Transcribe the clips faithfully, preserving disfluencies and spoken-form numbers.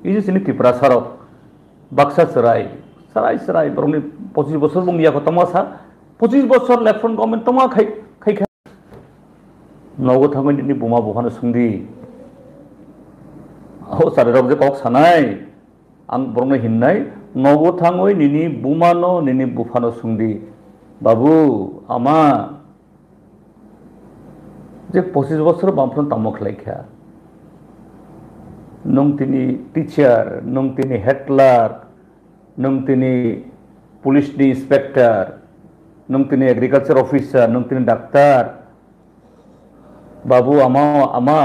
Bini sini Tiprasa rok baksa chwrai, chwrai, chwrai, borokni pochis bosor bung ya kotorma sa, pochis bosor left front government tongma khai, khai kha. Nogo thangwi nini buma buphano swngdi. O chwrai rok je kok sanai, ang borokno hinnai, nogo thangwi nini bumano, nini buphano swngdi. Babu, ama, je pochis bosor bumphano tamo khlai kha. Nwng tini teacher, nwng tini head clerk, nwng tini police ni inspector, nwng tini agriculture officer, nwng tini doctor. Babu, ama, ama,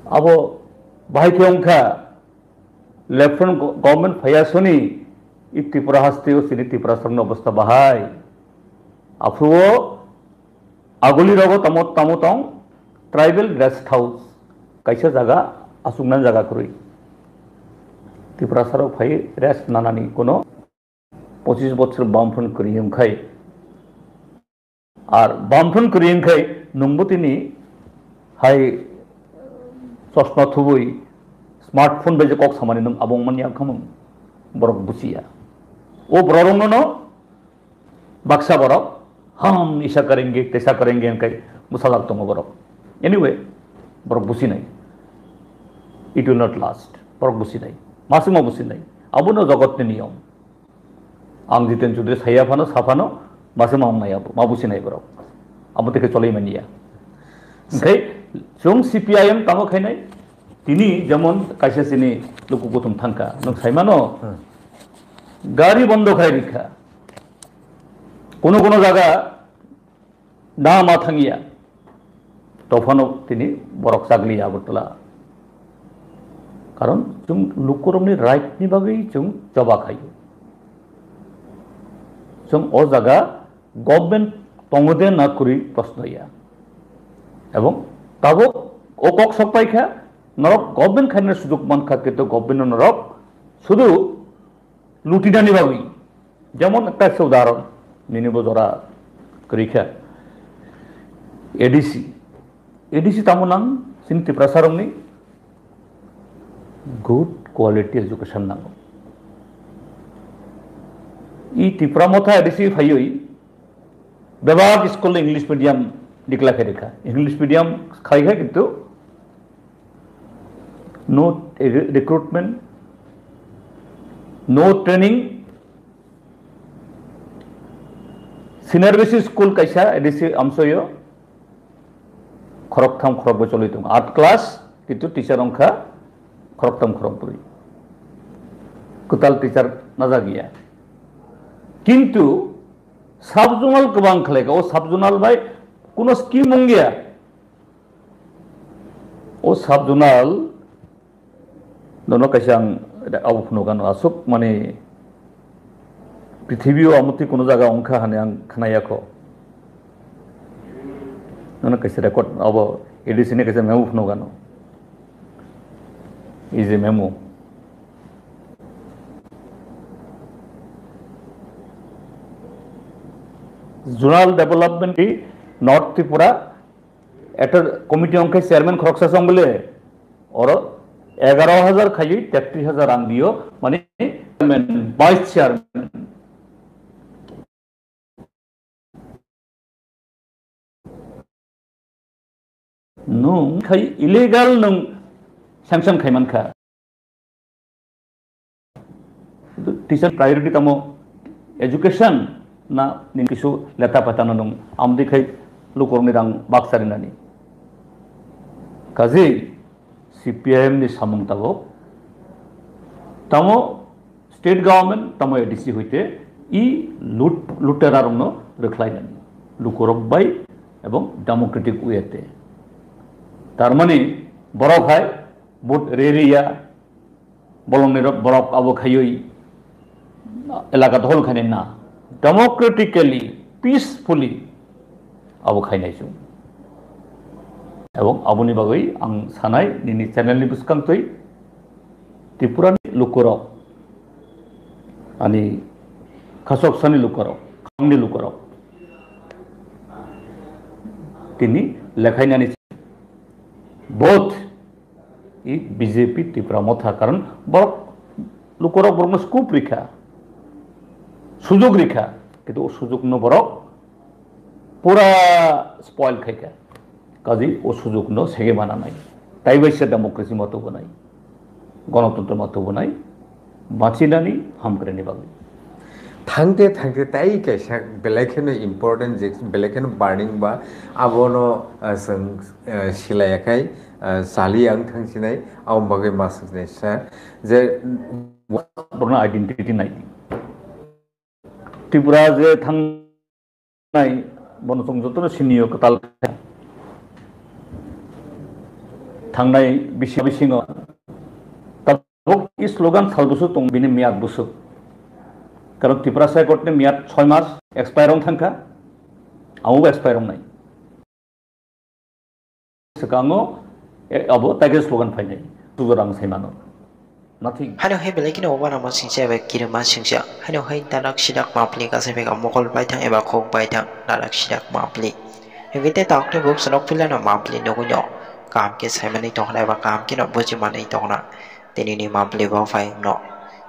abo bahai khe wngkha. Left front go-, government phaiya soni, i Tripura haste o chini Tiprasa rokni obostha bahai. Aphuru o aguli rogo tamo, tamo tong tribal rest house, kaisa jaga achuknani jaga kwrwi. Tiprasa rok phai rest nanani kono pochis bosor bumphano kwrwi wngkhai. Ar bumphano kwrwi wngkhai nwngbo tini hai chosma thubui smartphone bai je kok samani nwng abo wngmani ang khamung borok buchiya. O borok rokno no baksa borok ham isa karenge tesa karenge wngkhai bwsajak tongo borok. Anyway, borok buchinai. It will not last. Borok buchinai. Masima buchinai. Abono jogotni niyom. Ang Jiten Chaudhary saya phano, sa phano, mase ma wngnai abo, ma businai borok. Abo teke cholai manya. Hwnkhe chwng C P I M tamo khainai, tini jemon kaisa chini luku kuthum thangkha, nwng saimano, Hmm. gari bondo khai rikha. Kuno kuno jaga na ma thangya. Tophano tini borok chagli Agartala. Karon chwng lukurokni right ni bagwi chwng choba khaio. Chwng o jaga government tongo de na kwrwi proshno ya. Ebong tabuk o kok sok pai kha, norok government khaina sujuk man kha, kintu government no norok sudu lutinani bagwi. Jemon ekta se udahoron, nini bo jora kwrwi kha. A D C. A D C tamo nang, chini Tiprasa rokni good quality education nango. I Tipra Motha A D C phaiwi bebak school English medium declare khai rikha. English medium khai kha kintu no re-, recruitment, no training. Senior basic school kaisa A D C amsoyo khoroktham khorokbrwi choli tongo. Art class, kintu teacher wngkha khoroktham khorokbrwi. Kwtal teacher najak ya. Kintu sub-zonal kwbang khlai kha, o sub-zonal bai kuno scheme wngya. O sub-zonal nono kaisa ang abo phunukgano aswk mani prithibi o amotwi kuno jaga wngkha hwnwi ang khwnaya kho. Nono kaisa record abo A D C ni kaisa memo phunukgano. Is a memo. Zonal Development North Tripura একটা committee wngkhe chairman khoroksa chong bole, oro egaro hajar khaiwi tetris hajar rang dio, mane chairman, vice chairman. Nwng khai illegal nwng sanction khai mankha. Teacher priority tamo education na nini kisu leta pata no nung amdi khai lukurokni rang baksa rinani. Kazi C P I M ni samung tabok tamo state government tamo A D C hoite i lut-, lutera rokno rwkhlainani lukurok bai ebong democratic way te. Tarmani borok hai vote ririya, bolongni rok borok abo khaiwi elaka dohol khainai na, democratically, peacefully abo khainai chwng. Ebong aboni bagwi ang sanai nini channel ni bwskang twi Tripura ni lukurok, ani khasok sani lukurok, khangni lukurok tini lekhainani vote I B J P Tipra Motha, karon borok lukorok borokno scope rikha, sujok rikha, kintu o sujokno borok pura spoil khaikha. Kaji o sujokno sege mana nai. Tai bai se democracy ma tubunai, gonotontro ma tubunai, bachinani hamkrai ni bagwi. Thangte thangte tai kaisa belai kheno important je, belai kheno burning ba, abono, ah, chwng, ah, silaiya khai, ah, chali ang thangsinai, aboni bagwi ma swknai sir je Borokno identity nai di. Tripura je thangnai, bono chwng jotono siniyo kwtal kha. Thangnai bisi bisingo tabuk i slogan sal bwswk tong, bini miyat bwswk. Karon Tiprasa Accord ni miyat soi mas expire wng thangkha, amo bo expire wngnai. Swkango, e, abo taikhe slogan phainai, sujo rang sai mano. Nothing. Haino hai belai kheno uanama singcha eba kirima singcha. Haino hai narak sidak mapli kasai bega mokol baithang eba khok baithang narak sidak mapli. Hingke te taok tei buk sonok pilano mapli nugui no. Kaham khe sai manwi tongna eba kaham kheno buji manwi tongna. Tini ni mapli bo phai no.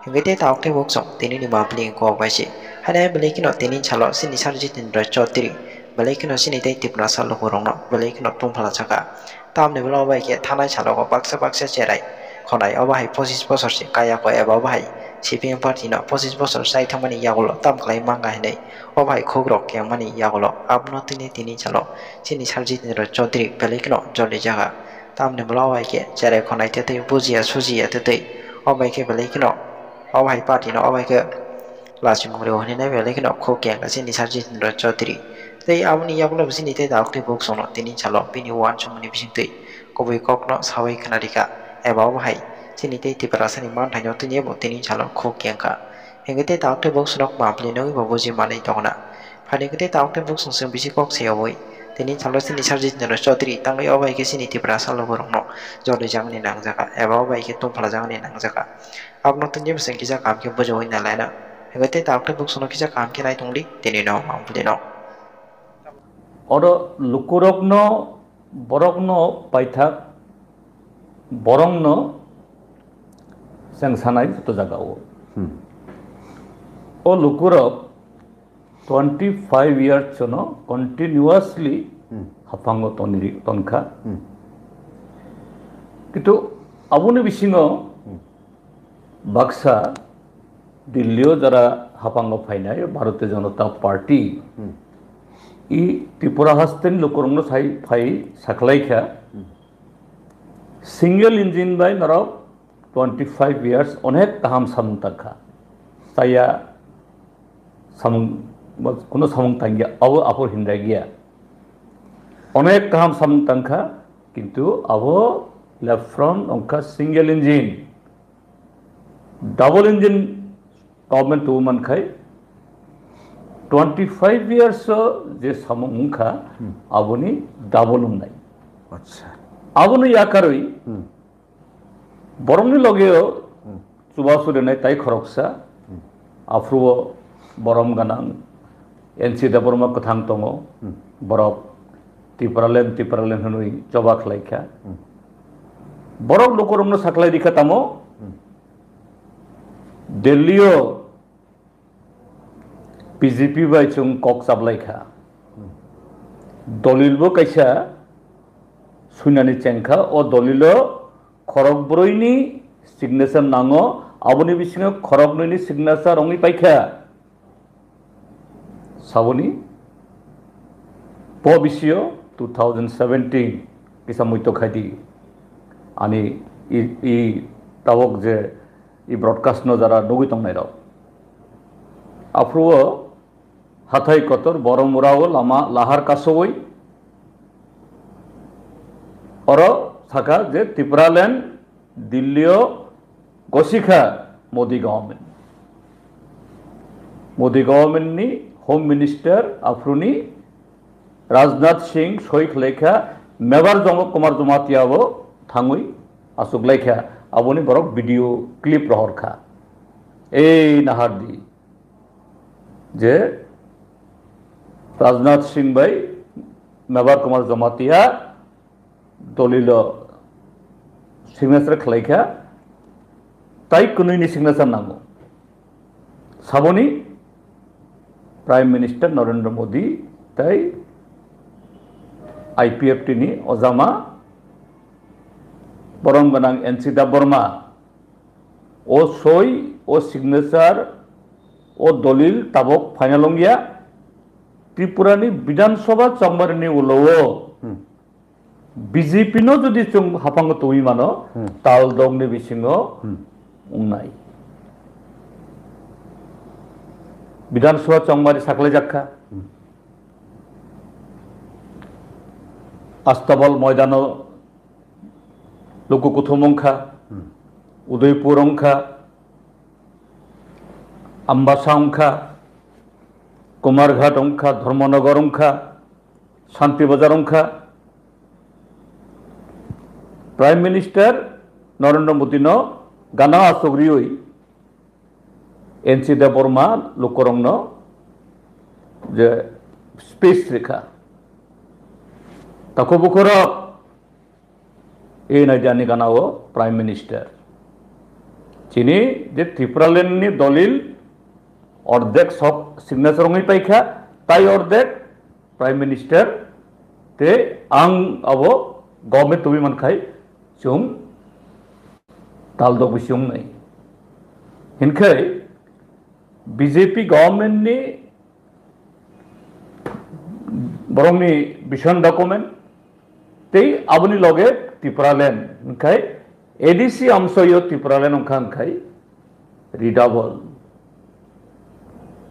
Hingke te taok tei buk song tini ni mapli kok bai se. Haino hai belai kheno tini salo sini Sarjit Indra Chaudhary. Belai kheno sini tei Tiprasa lukurokno belai kheno tongphala saka. Tamni bwlao bai khe thanai salogo baksa baksa cherai khonai, obo hai pochis bosor se kaya ko eba obo hai C P M party no pochis bosor chai thangmani yagulo tam khlai manga hinwi obo hai khukrok kengmani yagulo abono tini tini salo chini Sarjit Indra Chaudhary belai kheno joli jaga. Tamni bwlao bai khe cherai khonai tetwi bujiya sujiya tetwi obo hai khe belai kheno obo hai party no obo hai khe Lachimung rw hwnwi nai belai kheno khuk keng kha chini Sarjit Indra Chaudhary. Tei aboni yagulo bo chini tei dalok tei buk songno tini salo bini uansukmungni bisingtwi kubui kokno saui khna rikha, eba obo hai chini tei Tiprasani manthaino tini bo tini salo khuk keng kha. Hinkhe tei dalok tei buk songno mapli nugwi bo buji manwi tongna. Phaini khe tei dalok tei buk song chwng bisi kok sayaui tini salo chini Sarjit Indra Chaudhary tangwi obo hai khe chini Tiprasa lukurokno jolijaknani nangjakha, eba obo hai khe tongphlajaknani nangjakha. Abono tini bwswng kisa kaham khe bujogwi nalaina. Hwnkhe tei tabuk tei buksuno kisa kaham khe nai tongdi, tini no mang bwlino. Oro lukurokno, borokno paithak, borokno chengsanai joto jagao. Hmm. O lukurok twenty five years no continuously Hmm. haphango tonri-, tonkha. Hmm. Kintu aboni bisingo Hmm. baksa Delhi o jara haphango phainai Bharatiya Janata Party Hmm. i Tripura hasteni lukurokno sai phai sakhlaikha. Hmm. Single engine bai norok twenty five years onek kaham samung tangkha. Chaya samung, kuno samung tangya, abo aphur hindagiya. Onek kaham samung tangkha, kintu abo left front wngkha single engine. Double engine government tubu mankhai twenty five years o je samung wngkha, Hmm. aboni double wngnai. Acha. Abono yakarwi Hmm. Borokni logeo Hmm. chubachu rwnai tai khoroksa, Hmm. aphuru o borom ganang N C Debbarma kwthang tongo, Hmm. borok Tipraland, Tipraland hwnwi choba khlaikha. Hmm. Borok lukurokno sakhlai rikha tamo, Hmm. Delhi o B J P bai chwng kok chaplaikha. Dolil bo kaisa suinani chengkha, o dolilo khorok brwini signature nango, aboni bisingo khorok nwini signature wngwi paikha. Saboni bo bisio two thousand seventeen kisa muito khaidi ani i, i tabok je i broadcast no jara nugwi tongnairok. Aphuru o hathai kotor Boromura o lama lahar kasowi oro saka je Tipraland Delhi o gosikha Modi government. Modi government ni Home Minister aphuru ni Rajnath Singh soi khlaikha, Mebar Jongok Kumar Jamatia bo thangwi achuklaikha, aboni borok video clip rohorkha. Ei nahardi je Rajnath Singh bai Mebar Kumar Jamatia dolilo signature khlai kha, tai kwnwini signature nango. Saboni Prime Minister Narendra Modi tai I P F T ni ojama borom gwnang N C Debbarma o soi, o signature, o dolil tabok final wngya. Tripura ni Bidhan Sabha chongmari ni ulo o Hmm. B J P no jodi chwng haphango twi mano, Hmm. Tal dok ni bisingo Hmm. wngnai. Bidhan Sabha chongmari saklai jakha. Hmm. Astabal moidano luku kuthum wngkha, Hmm. Udaipur wngkha, Ambasa wngkha, Kumarghat wngkha, Dharmanagar wngkha, Shanti Bazar wngkha. Prime Minister Narendra Modi no gana aswk riwi N C Debbarma lukurokno je speech rikha. Takhuk bukhurok, e naijani gana o Prime Minister. Chini je Tipraland ni dolil ordek sok signature wngwi paikha, tai ordek Prime Minister te ang abo government tubui mankhai chwng tal dok bisi wngnai. Hinkhai B J P government ni borokni vision document tei aboni loge Tipraland hinkhai A D C amsoyo Tipraland wngkha hinkhai redouble.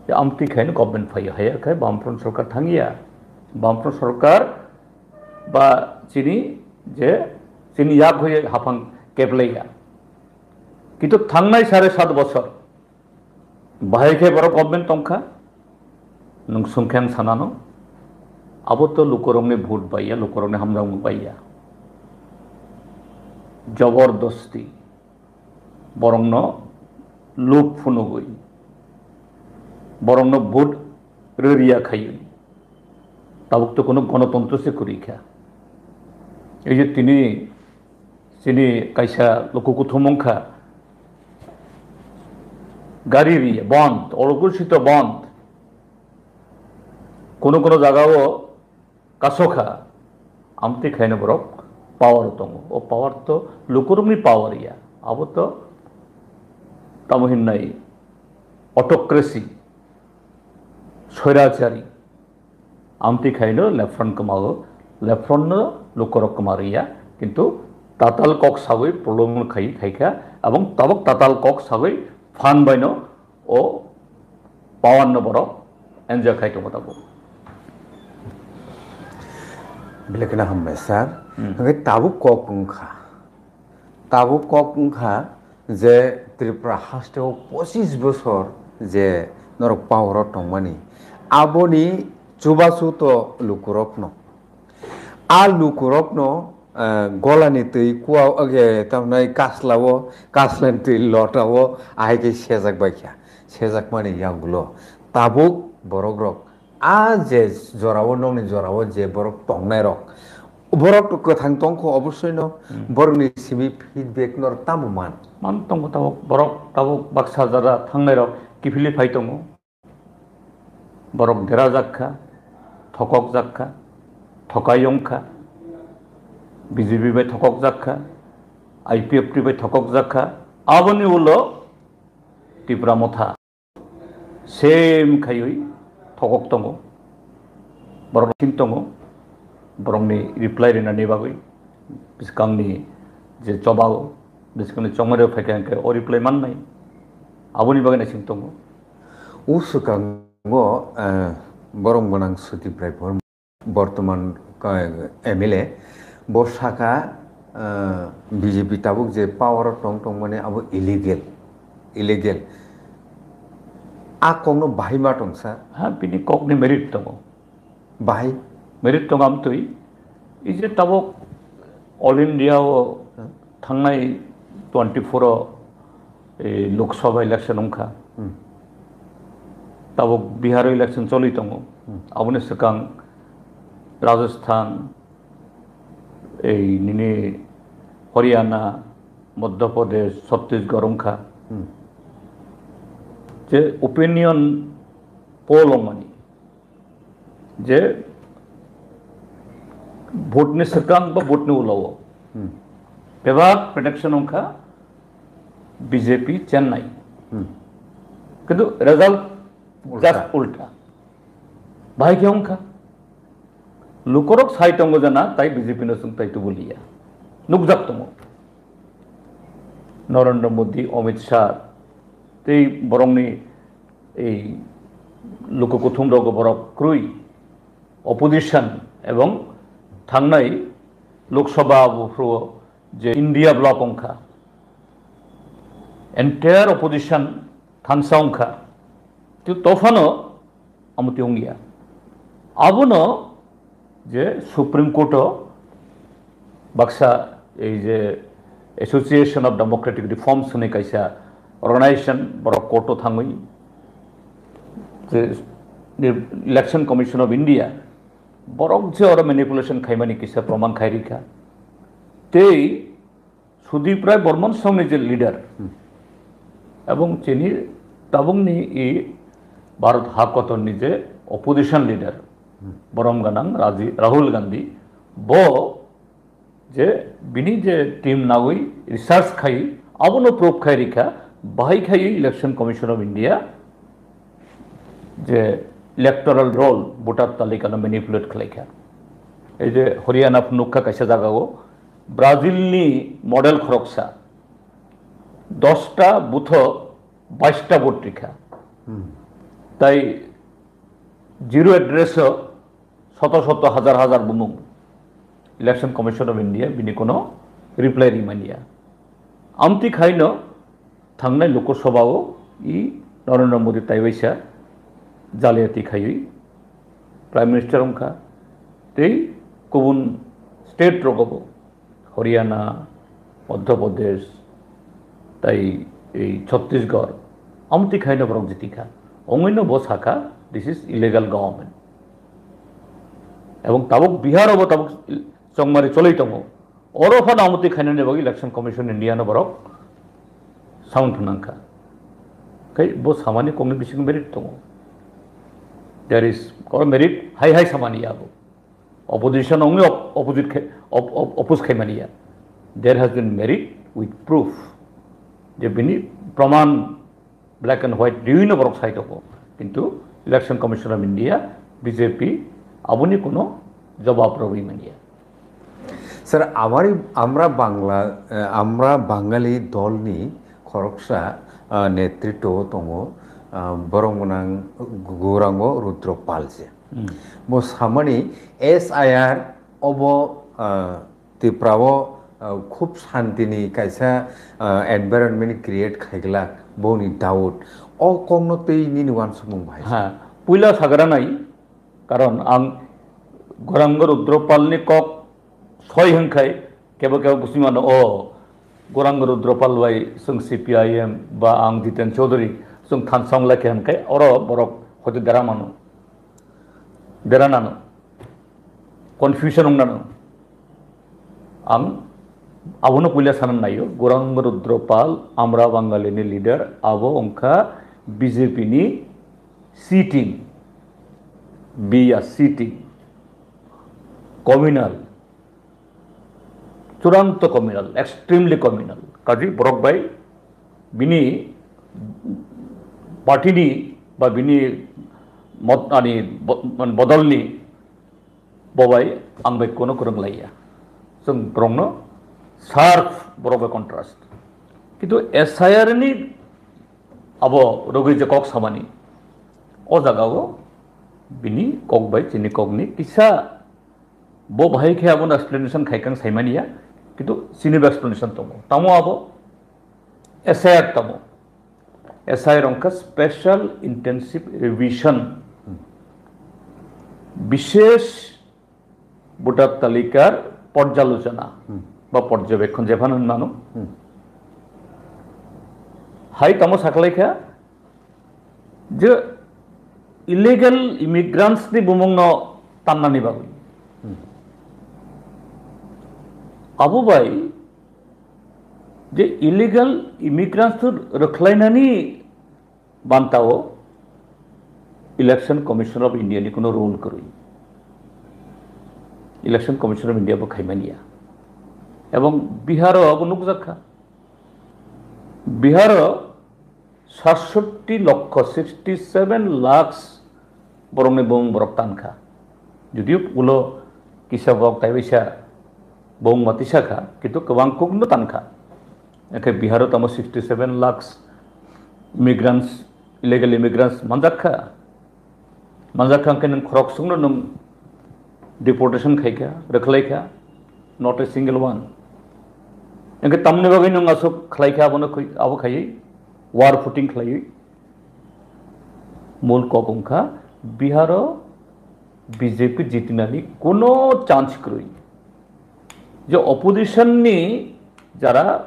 Ya amtwi khaino government phaiyo, haya khai Bamfront sorkar thangya. Bamfront sorkar ba chini je chini yak hoye haphang keplaiya. Kintu thangnai sare sat bosor bahai khe borok government tongkha. Nwng swngkhe ang sanano, abo to lukurokni vote baiya, lukurokni hamjakmung baiya. Jobordosti borokno lub phunugwi, borokno vote rwriya khaiwi, tabuk to kuno gonotontro se kwrwi kha. Ei je tini chini kaisa luku kuthum wngkha, gari riya bond, orokulsito bond, kuno kuno jaga o kasokha, amtwi khaino borok power tongo. O power to lukurokni power ya. Abo to tamo hinnai autocracy, swairachari. Amtwi khaino left front kwmago, left front no lukurok kwma riya. Kintu tatal kok sagwi prolong khai khaikha, abong tabok tatal kok sagwi phan baino o power no borok enjoy khai tongo tabuk. Belekno hambai sir. Hmm. Hingke tabuk kok wngkha. Tabuk kok wngkha je Tripura hasteo pochis bosor je norok power o tongmani. Aboni chubachu to lukurokno. A lukurokno, eh, golani twi kua, oge, tamnai kaslao, kaslani twi lotao, ahai khe sejak bai kha. Sejakmani yagulo tabuk borokrok a je jorao, nokni jorao je borok tongnairok, borok kwthang tongkho obosoino, Hmm. borokni simi feedback norok tamo man? Man tongo tabuk borok, tabuk baksa jara thangnairok kiphilwi phai tongo. Borok derajak kha, thokokjak kha, thokai wng kha, B J P bai thokokjak kha, I P F T bai thokokjak kha, aboni ulo Tipra Motha same khaiwi thokok tongo, borok sing tongo, borokni reply rinani bagwi bwskangni je chobao, bwskangni chongmani phai kha hwnkhe o reply mannai, aboni bagwi naising tongo. O swkango, eh, borom gwnang Sudip Rai Bhorma, bortoman, eh, M L A, bo saka, eh, B J P tabuk je power o tong tongmani abo illegal, illegal. A kokno bahai ma tong sir? Ha, bini kokni merit tongo. Bahai? Merit tongo amtwi. Ije tabuk All India o Hmm. thangnai twenty-four o, eh, Lok Sabha election wngkha. Hmm. Tabuk Bihar o election choli tongo. Hmm. Aboni swkang Rajasthan, ei nini Haryana, Madhya Pradesh, Chhattisgarh wngkha. Hmm. Je opinion poll wngmani, je vote ni swkang ba vote ni ulo o. Hmm. Bebak prediction wngkha B J P Chennai. Hmm. Kintu result just ulta. Ulta. Bahai khe wngkha. Lukorok sai tongo jana, tai B J P no chwng tai tubuliya. Nukjak tongo. Narendra Modi, Amit Shah, tei borokni ei luku kuthum rogo borok kwrwi opposition ebong thangnai Lok Sabha buphuru je India bloc wngkha, entire opposition thansa wngkha, tei tophano amo tei wngya. Abono je Supreme Court o baksa ei je Association of Democratic Reforms hwnwi kaisa organization, borok court o thangwi je Election Commission of India borok je oro manipulation khaimani kisa proman khai rikha. Tei Sudip Rai Bormon songni je leader, hmm, ebong chini tabukni i Bharat ha kotorni je opposition leader, hmm, borom ganang Raji-, Rahul Gandhi, bo je bini je team nagwi research khai, abono proof khai rikha, bahai khai Election Commission of India je electoral roll, voter talika no manipulate khlaikha. Ei je Haryana nukha kaisa jagao, Brazil ni model khoroksa, dosta butho baista vote rikha. Hmm. Tai zero address o soto soto hazar hazar bumung. Election Commission of India bini kono reply rimaniya. Amtwi khaino thangnai Lok Sabha o i Narendra Modi taiwaisa jaliyati khaiwi Prime Minister wngkha, tei kubun state rogobo Haryana, Madhya Pradesh, tai ei Chhattisgarh, amtwi khaino borok jitikha. Ongwino bo sakha, "This is illegal government." Ebong tabuk Bihar obo tabuk chongmari choloi tongo. Oro phano amtwi khainani bagwi Election Commission India no borok samung phnangkha. Khai bo samani kokni bisingo merit tongo. There is, oro merit hai hai samani ya bo. Opposition only op-, opposite khai-, op-, op-, oppose khaimani ya. There has been merit with proof. Je bini proman black and white riwi no borok sai tongo. Kintu Election Commission of India, B J P, aboni kono jobab rwi manya. Sir, amari, amra Bangla, eh, amra Bangali dolni khoroksa, ah, netritwo tongo, ah, borok mwnang Gourango Rudra Pal je. Hmm. Bo samani S I R obo, ah, Tripura o, ah, khub santini kaisa, ah, environment create khaiglak boni doubt. O kokno tei nini uansukmung bahai. Ha, puila sagra nai, karon ang Gourango Rudra Pal ni kok soi hwnkhai, kebo kebo busi mano, o, Gourango Rudra Pal bai chwng C P I M ba ang Jiten Chaudhary chwng thansa wng lai khe hwnkhai, oro borok hoite dera mano. Dera nano. Confusion wng nano. Ang abono puila sana naio, Gourango Rudra Pal, amra Bangali ni leader, abo wngkha B J P ni sitting, be a sitting communal. Churanto communal, extremely communal. Kaji borok bai bini party ni ba bini mot-, ani bo-, man bodol ni bobai ang bai kono kwrwng laiya. Chwng borokno sharp borok bai contrast. Kintu S I R ni abo rogwi je kok samani, o jaga o bini kok bai chini kok ni kisa Bo bahai khe abono explanation khaikang saimaniya, kintu chini bo explanation tongo. Tamo abo S I R tamo. S I R wngkha Special Intensive Revision. Bishesh Voter Talikar Porjalochona Hmm. ba Porjobekkhon jephano hwnmano. Hmm. Hai tamo sakhlaikha, je illegal immigrants ni bumung no tannani bagwi. Hmm. Abo bai Je illegal immigrants to rwkhlainani bantao Election Commission of India ni kuno rule kwrwi. Election Commission of India bo khaimaniya. Ebong Biharo abo nukjakha. Biharo satsotti lokho, sixty seven lakhs borokni bumung borok tankha. Judio ulo kisa borok taibaisa bumung matisa kha, kintu kwbang kukno tankha. Ekhe Biharo tamo sixty seven lakhs immigrants, illegal immigrants manjak kha. Manjak kha hwnkhe nwng khorok sukno nwng deportation khai kha, rwkhlai kha, not a single one. Hwnkhe tamni bagwi nwng aswk khlai kha, abono khoi-, abo khaiwi war footing khlaiwi. Mul kok wngkha Biharo B J P jitinani kuno chance kwrwi. Je opposition ni jara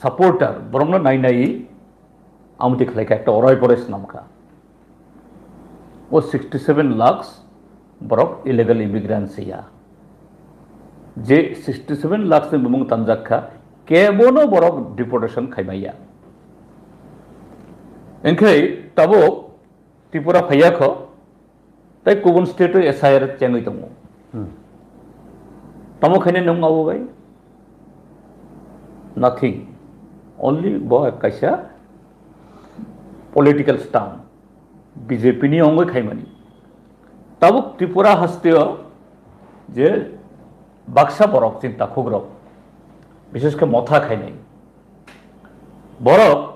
supporter borokno nai nai amtwi khlai kha, ekta orai porai swnam kha. O sixty seven lakhs borok illegal immigrants ya. Je sixty seven lakhs ni bumung tanjak kha, kebono borok deportation khaimaya. Enkhai tabuk Tripura phaiya kho, tei kubun state o S I R chengwi tongo. Hmm. Tamo khaine nwng abo bai? Nothing. Only bo kaisa political stunt. B J P ni ongwi khaimani. Tabuk Tripura hasteo je baksa borok chini takhukrok, bishesh khe motha khainai. Borok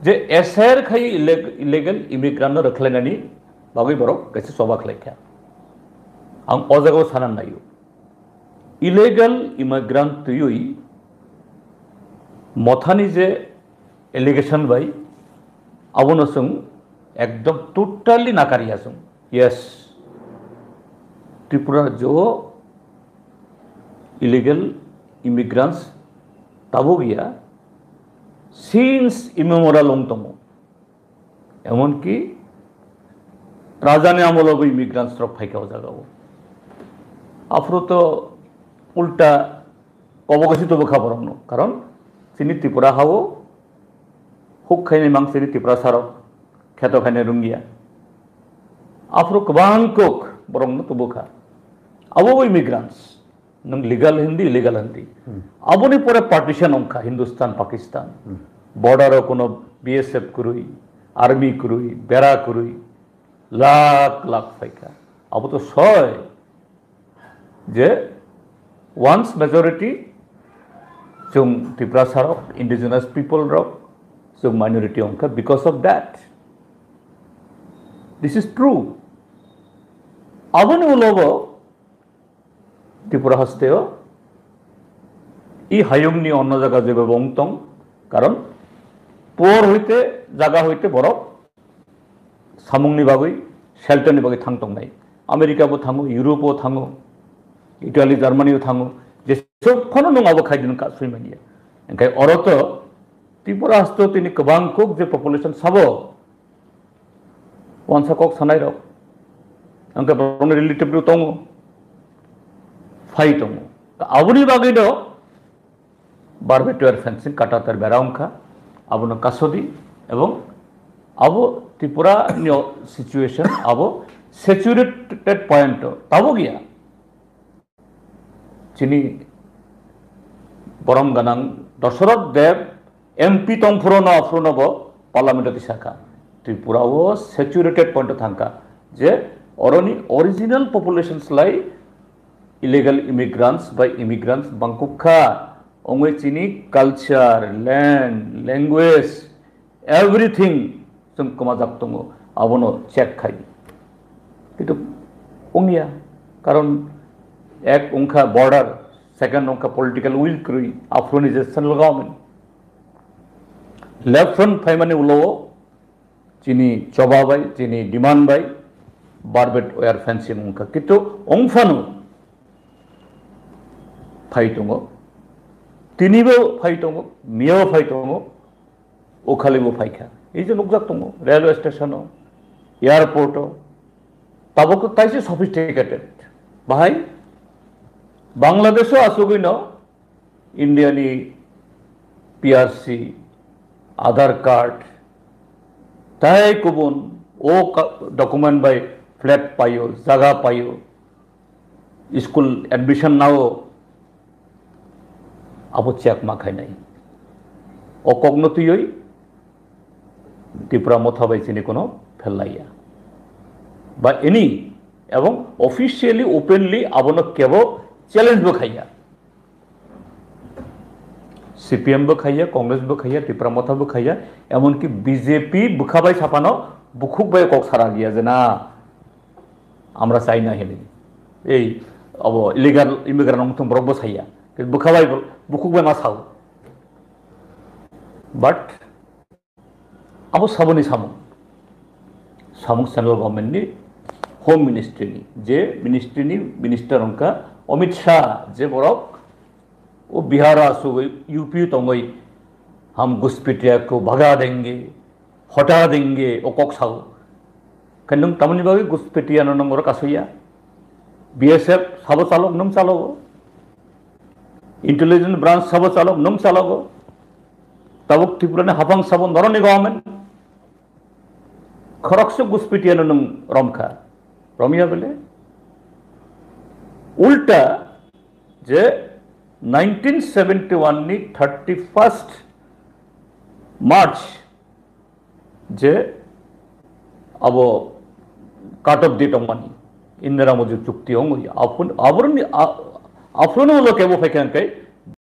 je S I R khai illeg-, illegal immigrant no rwkhlainani bagwi borok kaisa choba khlai kha. Ang o jagao sana naio. Illegal immigrant twiwi mothani je allegation bai abono chwng ekdom totally nakariya chwng. Yes, Tripura rajyo o illegal immigrants tabuk ya, since immemorial wng tongo. Emonki rajani amolo bo immigrants rok phaikha o jagao. Aphuru to ulta kobogosi tubu kha borokno. Karon chini Tripura hao huk khainai mang chini Tiprasa rok kheto khainai rungya. Aphuru kwbang kok borokno tubu kha. Abo bo immigrants. Nwng legal hindi, illegal hindi. Hmm. Aboni pore partition wngkha Hindustan, Pakistan. Hmm. Border o kuno B S F kwrwi, army kwrwi, bera kwrwi, lakh lakh phaikha. Abo to soi je once majority chwng Tiprasa rok, indigenous people rok, chwng minority wngkha because of that. This is true. Aboni ulo bo Tripura hasteo i hayungni onno jaga jeba bo wng tong, karon por hoite jaga hoite borok samungni bagwi, shelter ni bagwi thang tongnai. America bo thango, Europe o thango, Italy, Germany o thango, jesuk phano nwng abo khaidi nwng kasui manya. Hwnkhe oro to Tripura hasto tini kwbang kuk je population sabo, wansa kok sanai rok, hwnkhe borokni relative rok tongo, phai tongo. Aboni bagwi no barbed wire fencing kata ter bera wngkha, abono kasodi, ebong abo Tripura ni situation abo saturated point o tabuk ya. Chini borom ganang Dosoroth Deb M P tongphuru no aphuru no bo parliament o tisakha. Tripura o saturated point o thangkha je oroni original population slai illegal immigrants by immigrants bangkuk kha. Ongwi chini culture, land, language, everything chwng kwmajak tongo, abono check khai. Kintu wngya, karon ek wngkha border, second wngkha political will kwrwi, aphuruni je central government. Left front phaimani ulo chini choba bai, chini demand bai, barbed wire fencing wngkha. Kintu wngphano phai tongo, tinibo phai tongo, miyabo phai tongo, o khali bo phaikha. Ei je nukjak tongo, railway station o, airport o, tabuk kaisa sophisticated. Bahai Bangladesh o asugwi no India ni P R C, Aadhaar card, tai kubun o ka-, document bai flat paio, jaga paio, school admission nao, abo check ma khainai. O kokno twiwi Tipra Motha bai chini kono phellaiya. Ba any, ebong officially, openly abono kebo challenge bo khaiya. C P M bo khaiya, Congress bo khaiya, Tipra Motha bo khaiya, emonki B J P bwkha bai saphano bukhuk bai kok sara liya je na, amra chai na hini. Ei, abo illegal immigrant wngthung borok bo saiya. Bwkha bai bo-, bukhuk bai ma sao. But abo saboni samung. Samung central government ni Home Ministry ni. Je ministry ni minister wngkha Amit Shah, je borok o Bihar asugwi U P tongwi, "Hum Ghuspetiya ko bhaga denge, hota denge," o kok sao. Khe nwng tamoni bagwi Ghuspetiya no nwng oro kasui ya? B S F sabo chalok, nwng chalogo. Intelligence branch sabo chalok, nwng chalogo. Tabuk Tripura ni haphang sabo noroni government. Khoroksa Ghuspetiya no nwng romkha. Romya bele? Ulta je nineteen seventy-one ni thirty-first March je abo cut off date wngmani, Indira Mujib chukti wngwi, aphun-, aborni a-, aphuru ulo kebo phaikha hwnkhe,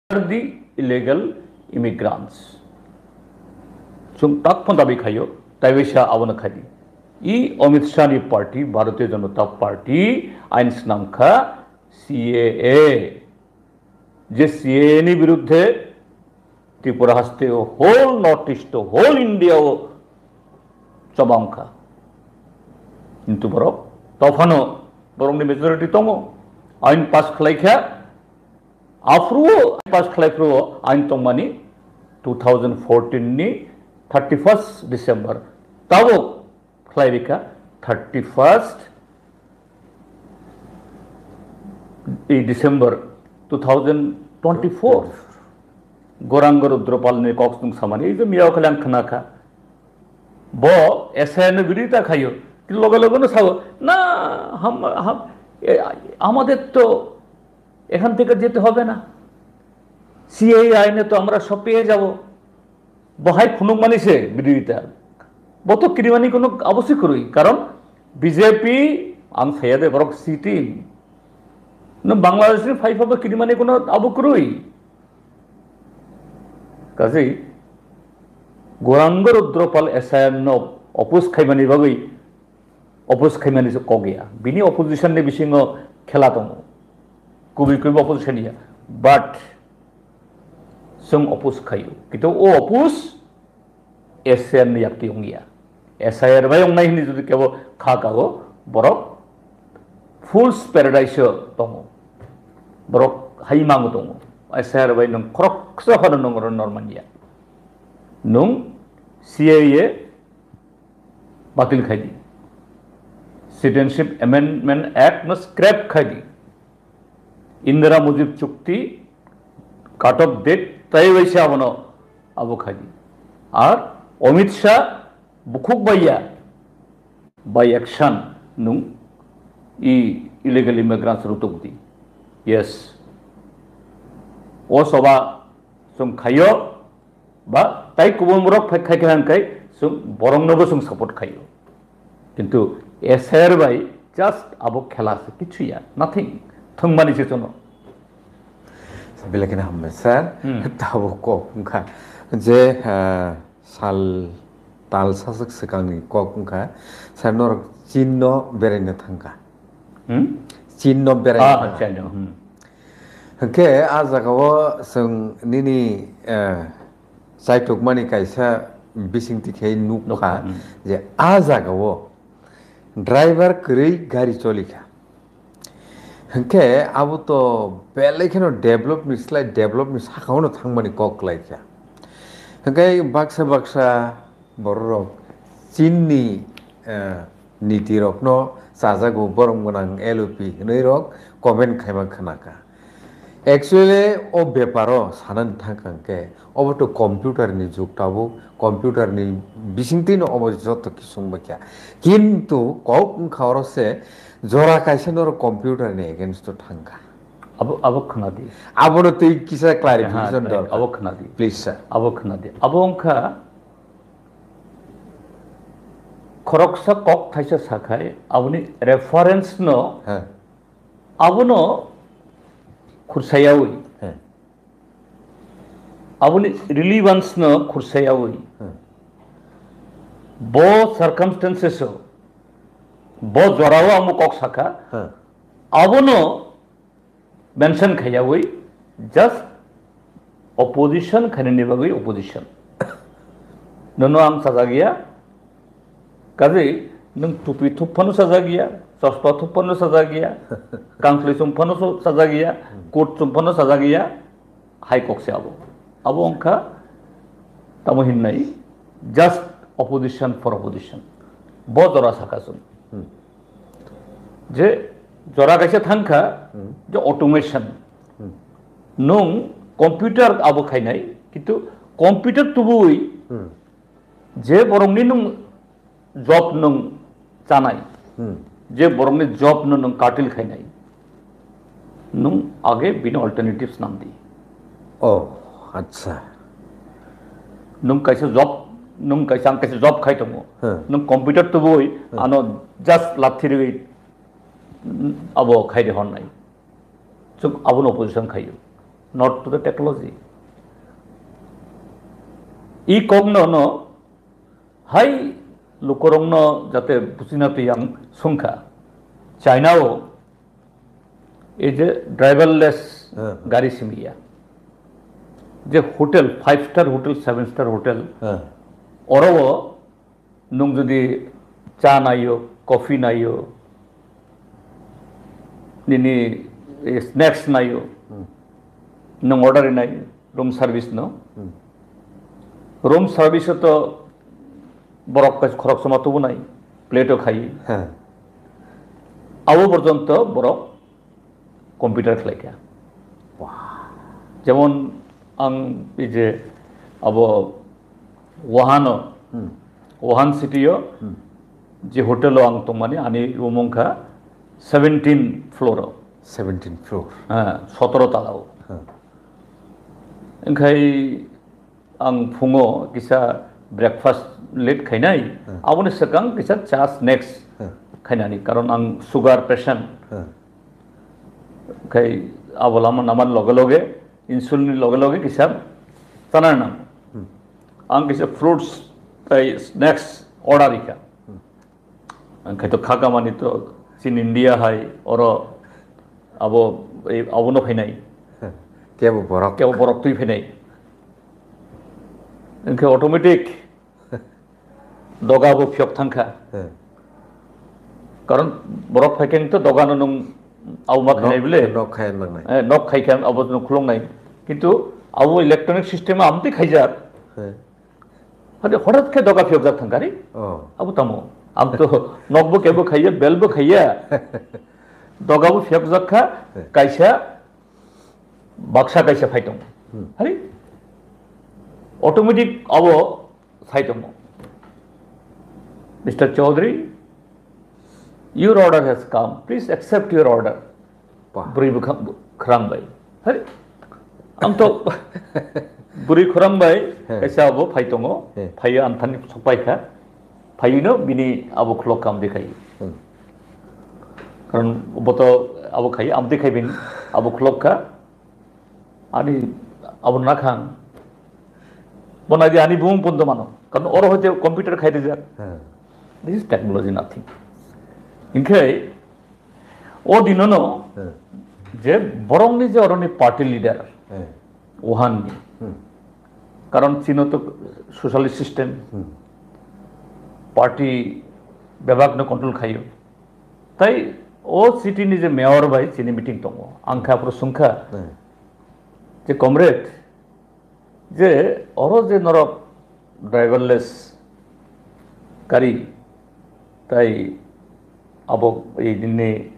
"They are the illegal immigrants." Chwng tak phano dabi khaio, taibaisa abono khaidi. I Amit Shah ni party, Bharatiya Janata Party, ain swnamkha C A A. Je C A A ni biruddhe Tripura haste o, whole North East o, whole India o choba wngkha. Kintu borok tophano borokni majority tongo. Ain pass khlaikha, aphuru o pass khlaiphuru o ain tongmani two thousand fourteen ni thirty-first December. Tabuk khlai rikha thirty-first i December two thousand twenty-four. Gorang Rudropal ni kok sung samani, ei je miyao khalang khna kha. Bo S I R no biri ta khayo. Loge loge no sao, "Na, ham, ham, e, amader to এখান থেকে যেতে হবে না, সিএএ আইনে তো আমরা সব পেয়ে যাব।" Bohai phunukmani se biroita. Bo to kirimani kono abo se kwrwi. Karon B J P ang saya de borok C team. No Bangladesh ni phaiphabo kirimani kono abo kwrwi. Kazi Gorang Rudropal S I R no oppose khaimani bagwi oppose khaimani se kok ya. Bini opposition ni bisingo khela tongo. Kubui kubui opposition ya. But chwng oppose khaio. Kintu o oppose S I R ni yakti wng ya. S I R bai wngnai hwnwi jodi kebo kha kago, borok fool's paradise o tongo. Borok haimango tongo. S I R bai nwng khoroksa phano nwng oro normal ya. Nwng C A A batil khai di. Citizenship Amendment Act no scrap khai di. Indira Mujib chukti cut off date tai waisa abono abo khai di. Ar Amit Shah bukhuk baiya by action nung i illegal immigrants rutuk di. Yes. O soba sung khayo, ba tai kubun borok phai khai khai hwnkhai chwng boroknobo chwng support khaio. Kintu S I R bai just abo khela se kichu ya, nothing. Thwngmani se chwngno. Belai kheno hambai sir. Hmm. Tabuk kok wngkha je, ah, sal tal saswk swkangni kok wngkha, sir norok Chinno beraina thangkha. Hmm? Chinno beraina Ah, thangkha. China, hmm. Hwnkhe a jagao chwng nini, eh, chaitukmani kaisa bisingtwi khe nukha Nukha, hmm. je a jagao driver kwrwi gari cholikha. Hwnkhe abo to belai kheno develop ni slai develop ni sakao no thangmani kok klaikha. Hwnkhe baksa baksa bororok Chinni, eh, niti rokno chajago borom gwnang L O P hwnwi rok comment khaima khnakha. Actually, o beparo sanani thangkha hwnkhe, obo to computer ni jug tabuk, computer ni bisingtwi no obo joto kisung bakya. Kintu kok wngkha oro se jora kaisa norok computer ni against o thangkha. Abo, abo khwnadi. Abono twi kisa clarification Aha, dorkar. Abo khwnadi. Please, sir. Abo khwnadi. Abo wngkha khoroksa kok thaisa sakhai, aboni reference no, Ha. abono khursayawi. Ha. Aboni relevance no khursayawi. Ha. Bo circumstances o, bo jorao amo kok sakha. Ha. Abono mention khaiyawi, just opposition khainani bagwi opposition. Nono ang sajagya, kaje nwng tupi thup phano sajagya, chosma thup phano sajagya, kangkli chum phano so-, sajagya, coat chum phano sajagya, hai kok se abo. Abo wngkha tamo hinnai, just opposition for opposition. Bo jora sakha chwng. Hmm. Je jora kaisa thangkha, Hmm. je automation. Hmm. Nwng computer abo khainai, kintu computer tubui Hmm. je borokni nwng job nwng chanai, Hmm. je borokni job no nwng curtail khainai, nwng age bini alternatives nangdi. Oh, acha. Nwng kaisa job, nwng kaisa, ang kaisa job khai tongo. Hmm. Nwng computer tubui Hmm. ano just lathi riwi, mm, abo khai de honnai. Chwng abono opposition khaio. Not to the technology. I kokno no hai lukurokno jate buchina twi ang sungkha. China o ei je driverless Hmm. gari simiya. Je hotel, five star hotel, seven star hotel, Hmm. oro o nwng jodi cha naio, coffee naio, nini, eh, snacks naio, Hmm. nwng order rinai room service no. Hmm. Room service o to borok kais-, khoroksa ma tubunai, plate o khai. Ha. Abo porjonto borok computer khlaikha. Wah. Jemon ang ei je abo Wuhan o, Hmm. Wuhan city o Hmm. je hotel o ang tongmani, ani room wngkha seventeen floor o. Seventeen floor. Ha, sotoro tala o. Ha. Wngkhai ang phungo kisa breakfast late khainai, Hmm. aboni swkang kisa cha snacks Hmm. khainani, karon ang sugar patient. Hmm. Khai abo lama namani loge loge, insulin ni loge loge kisa chana nang. Hmm. Ang kisa fruits tai snacks order rikha. Hmm. Ang khai to kha kamani to chin India hai oro abo, ei, abono phainai. Kebo borok. Kebo borok twi phainai. Engkhe automatic doga bo phiyok thangkha. Hmm. Karon borok phaikhe to dogano nung abo ma Nok, khainai bile. Nok khai langnai. Eh, nok khai khe abo no khulongnai. Kintu abo electronic system amtwi khaijak. Hmm. Hade hodat khe doga phiyokjak thangkha ri. Oh. Abo tamo. Ang to nokbo kebo khaiya, belbo khaiya. Doga bo phiyokjak kha, Hmm. kaisa baksa kaisa phai tongo. Hmm. Hari automatic abo sai tongo. Mister Chaudhary, your order has come. Please accept your order. Wah. Bwrwi bwkha-, khwrang bai. Hari, ang to bwrwi khwrang bai, He. kaisa abo phai tongo. He. Phaiyo anthani sokpai kha. Phaiwi no bini abo khulok kam de khai. Hmm. Karon bo to abo khai, am de khai bini abo khulok kha. Ani abo nakhang. Bo nai di ani bumung pondo mano. Karon oro hoite computer khai rijak. Hmm. This is technology nothing. Hinkhe o dinono Hmm. je borokni je oroni party leader Hmm. Wuhan ni. Hmm. Karon chino to socialist system. Hmm. Party bebak no control khayo. Tai o city ni je mayor bai chini meeting tongo. Ang kha aphuru sungkha Hmm. je comrade, je oro je norok driverless gari tai abo ei nini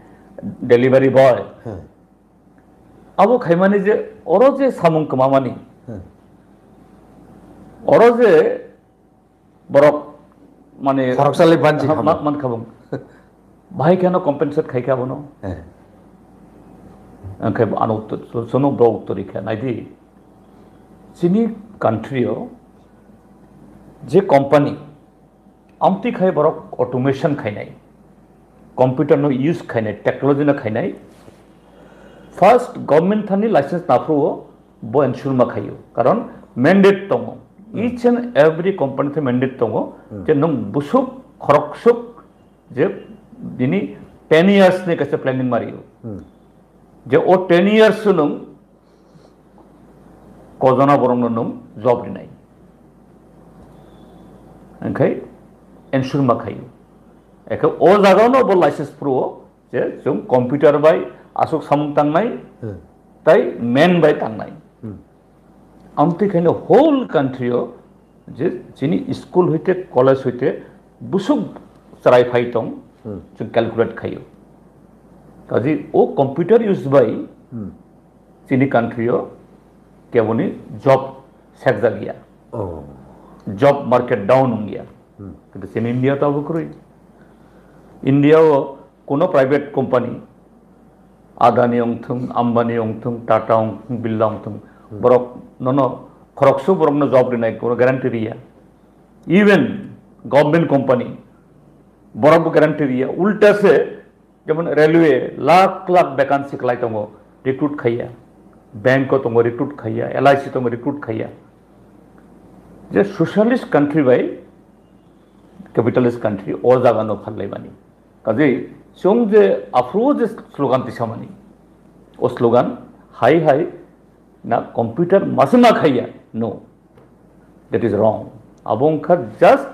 delivery boy Hmm. Abo khaimani je oro je samung kwmamani, Hmm. oro je borok mane Khoroksa le banchi ha, khamo. ma-, man khabung. Bahai kheno compensate khai kha bono. Eh. Angkhe ano uttor, sono bo uttor ikha naidi. Chini country o je company amtwi khai borok automation khainai, computer no use khainai, technology no khainai, first government thani license naphru o bo ensure ma khaio, karon mandate tongo, Hmm. each and every company the mandate tongo Hmm. je nwng busuk khoroksuk je bini ten years ni kaisa planning mario, Hmm. je o ten years o nwng kojona borokno nwng job rinai. Hwnkhe ensure ma khaio. Ekhe o jagao no bo license phuru o je chwng computer bai aswk samung tangnai, Hmm. tai man bai tangnai. Hmm. Amtwi khaino whole country o je chini school hoite college hoite busuk chwrai phai tong, Hmm. chwng calculate khaio. Kaji o computer use bai Hmm. chini country o keboni job sekjak ya. Oh. Job market down wng ya. Hmm. Kintu chini India to abo kwrwi. India o kuno private company, Adani wng thung, Ambani wng thung, Tata wng thung, Birla wng thung, Hmm. borok nono khoroksa borokno job rinai kuno guarantee riya. Even government company, borok bo guarantee riya. Ulta se Jemon railway lakh lakh vacancy kwlai tongo, recruit khaiya. Bank o tongo, recruit khaiya. L I C tongo, recruit khaiya. Je socialist country bai capitalist country o jaga no pharlaimani. Kaje chwng je aphuru je slogan tisamani, o slogan hai hai na computer masa ma khaiya. No, that is wrong. Abo wngkha just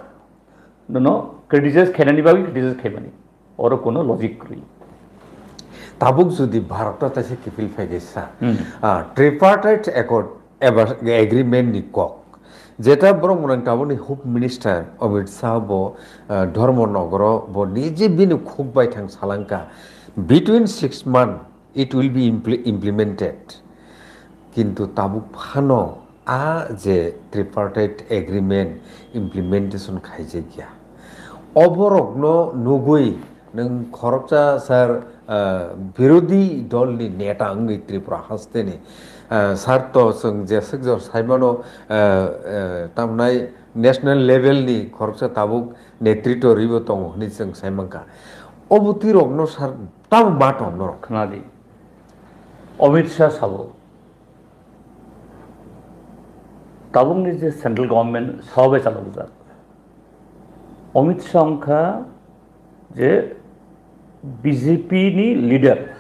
nono criticize khainani bagwi criticize khaimani. Oro kuno logic kwrwi. Tabuk jodi Bharat o taisa kiphil phai khe sa, Hmm. ah, tripartite accord eba agreement ni kok, jeta borok mwnang tabukni Home Minister Amit Shah bo, ah, Dharmanagar o bo nije bini khuk bai thang salangka, between six month it will be impl-, implemented. Kintu tabuk phano a je tripartite agreement implementation khaijak ya. Oborokno nugui nwng khoroksa sir, ah, birodhi dolni neta wngwi Tripura hasteni, ah, sir to chwng jeswk jor saimano, ah, ah, tamnai national level ni khoroksa tabuk netritw ribo tongo hwnwi chwng saimankha. Obo twirokno sir tamo ma tong norok? Khwnadi. Amit Shah sabo, tabukni je central government sabai chalokjak, Amit Shah wngkha je B J P ni leader.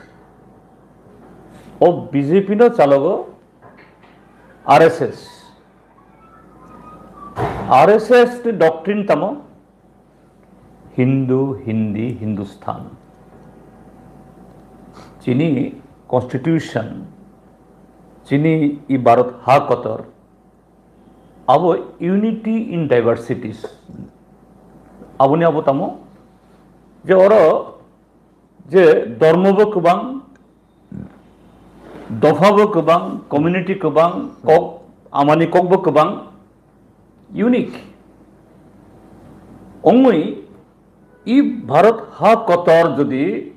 O B J P no chalogo R S S. R S S ni doctrine tamo? Hindu, Hindi, Hindustan. Chini constitution, chini i Bharat ha kotor, abo unity in diversities. Aboni abo tamo je oro je dormo bo kwbang, dopha bo kwbang, community kwbang, kok, amani kok bo kwbang, unique. Ongwi i Bharat ha kotor jodi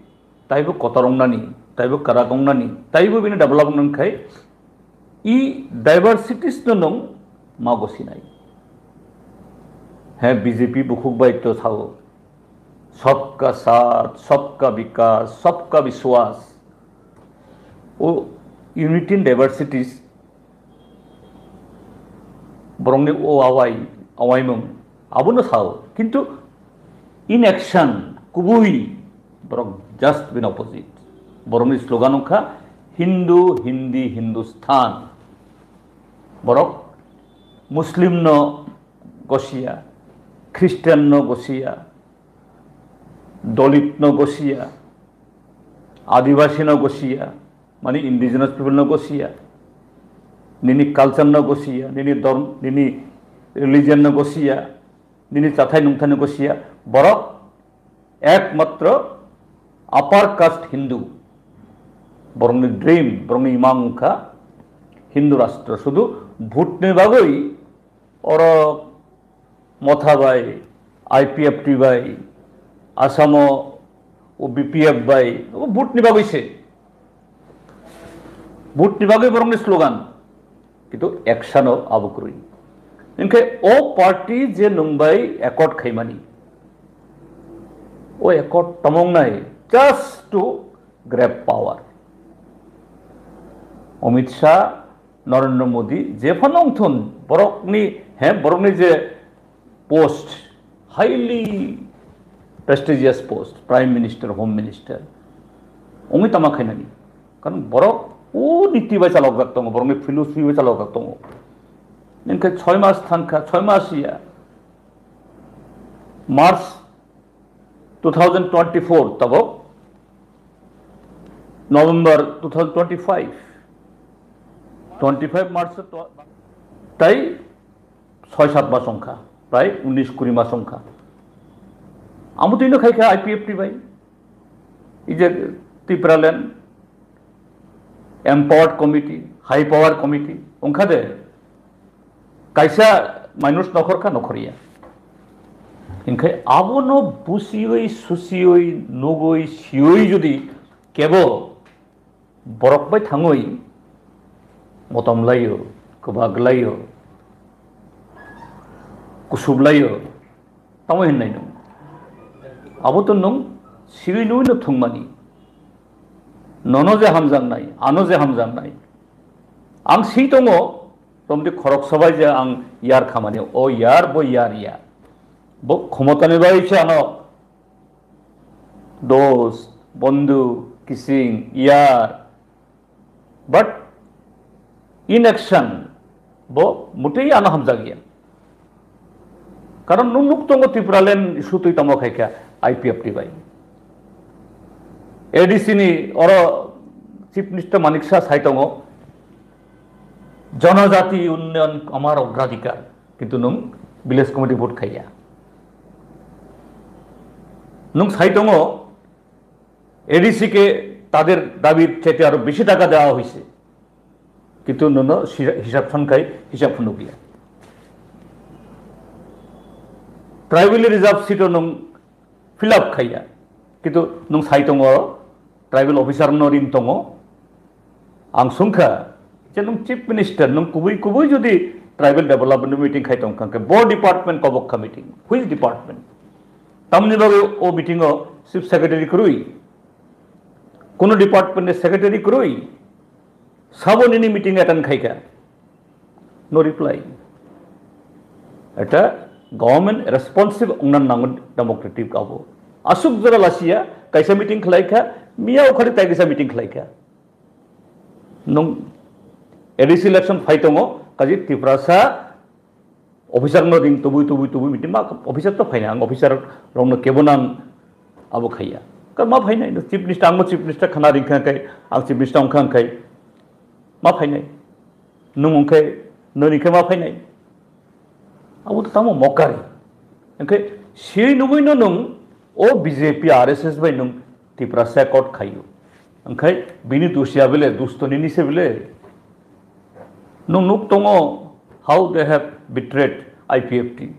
taibo kotor ongnani, taibo kwrak ongnani, taibo bini develop wngnani khai i diversities no nwng ma gosinai. He, B J P bukhuk bai to sao, sabka saath, sabka vikas, sabka vishwas. O unity in diversities, borokni o awai, awaimung, abono sao. Kintu in action, kubui, borok just bini opposite. Borokni slogan wngkha Hindu, Hindi, Hindustan. Borok Muslim no gosia, Christian no gosia, Dalit no gosia, Adivasi no gosia, mani indigenous people no gosia, nini culture no gosia, nini dorm, nini religion no gosia, nini chathai nungthai no gosia, borok ekmatro upper caste Hindu, Borokni dream, borokni imang wngkha Hindu rashtra. Sudu vote ni bagwi oro Motha bai, I P F T bai, Asamo o B P F bai, o vote ni bagwi se. Vote ni bagwi borokni slogan. Kintu action o abo kwrwi. Hinkhe o party je nwng bai accord khaimani, o accord tamo wngnai just to grab power. Amit Shah, Narendra Modi, je phano wngthun, borokni, he, borokni je post, highly prestigious post, Prime Minister, Home Minister, wngwi tama khainani. Karon borok o niti bai chalokjak tongo, borokni philosophy bai chalokjak tongo. Hinkhe choi mas thangkha, choi mas ya, March two thousand twenty-four tabok, November two thousand twenty-five, twenty-five March to-, tai soi sat mas wngkha, prai unis kuri mas wngkha. Amo twino khaikha I P F T bai, ije Tipraland Empowered Committee, High Power Committee, wngkha de, kaisa minus nokhor kha, nokhor ya. Hinkhe abono busiwi, susiwi, nugwi, siwi jodi kebo borok bai thangwi motom laio, kwbak laio, kusub laio, tamo hinnai nwng? Abo to nwng siwi nugwi no thwngmani. Nono je hamjaknai, ano je hamjaknai. Ang si tongo, tomdi khoroksa bai je ang yar khamani, o yar, bo yar ya. Bo khomotani bai se ano dost, bondhu, kising, yar. But in action, bo mutwi ano hamjakya. Karon nwng nuk tongo Tipraland issue twi tamo khaikha I P F T bai. A D C ni oro Chief Minister Manik Saha sai tongo, "Janajati unnayan amar ogradhikar." Kintu nwng village committee vote khaiya. Nwng sai tongo, A D C ke tader dabir chaite aro besi taka dewa hoise. Kintu nono sira-, hisab sankai, hisab phunukya. Tribal reserve seat o nwng fill up khaiya. Kintu nwng sai tongo, tribal officer no ring tongo. Ang sungkha, je nwng chief minister, nwng kubui kubui jodi tribal development meeting khai tongkha khe, bo department kobok kha meeting. Which department? Tamni bagwi o meeting o chief secretary kwrwi, kuno department ni secretary kwrwi, sabo nini meeting attend khaikha? No reply. Eta government responsive wngna nango democratic abo. Aswk jora lasiya, kaisa meeting khlaikha, miya ukhari tai kaisa meeting khlaikha. Nwng A D C election phai tongo, kaji Tiprasa officer no ring tubui, tubui, tubui meeting ma officer to phaina, ang officer rokno kebo nang abo khaiya. Ka ma phainai, no chief minister, ang bo chief minister khana ringkha kai, ang chief minister wngkha kai, ma phainai. Nwng wngkhai, nini khe ma phainai. Abo to tamo mokari. Wngkhe siyui nugui no nwng o B J P R S S bai nwng Tiprasa accord khaio. Wngkhai bini dusia bele, dusto nini se bele. Nwng nuk tongo, how they have betrayed I P F T,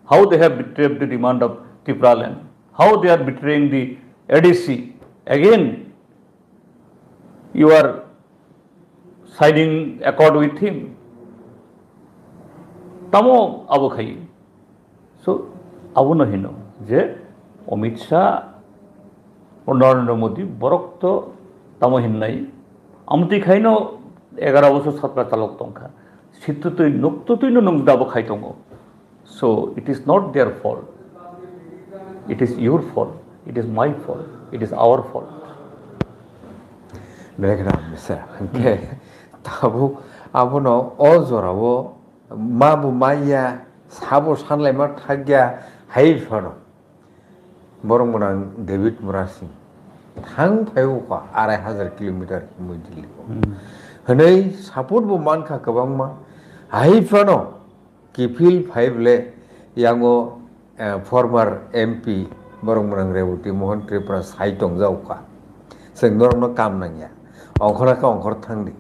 how they have betrayed the demand of Tipraland, how they are betraying the A D C. Again, you are signing accord with him. Tamo abo khai. So, abono hino je Amit Shah o Narendra Modi borok to tamo hinnai. Amtwi khaino egaro bosor sorkar chalok tongkha. Situtwi nuktutwino nwng dabo khai tongo. So it is not their fault. It is your fault. It is my fault. It is our fault. Belai kheno hamsa. Hwnkhe tabuk abono o jorao ma bo maya, sabo sanlaima thakya, hai phano. Borok mwnang David Murasing thang phai o kha arai hazar kilometer himwi Delhi o. Hmm. Hwnwi support bo mankha kwbangma. Hai phano kiphil phai ble yango, eh, former M P borok mwnang Reboti Mohan Tripura sai tongjak kha. Chwng norokno kam nangya. Ongkhor kha, ongkhor thang di.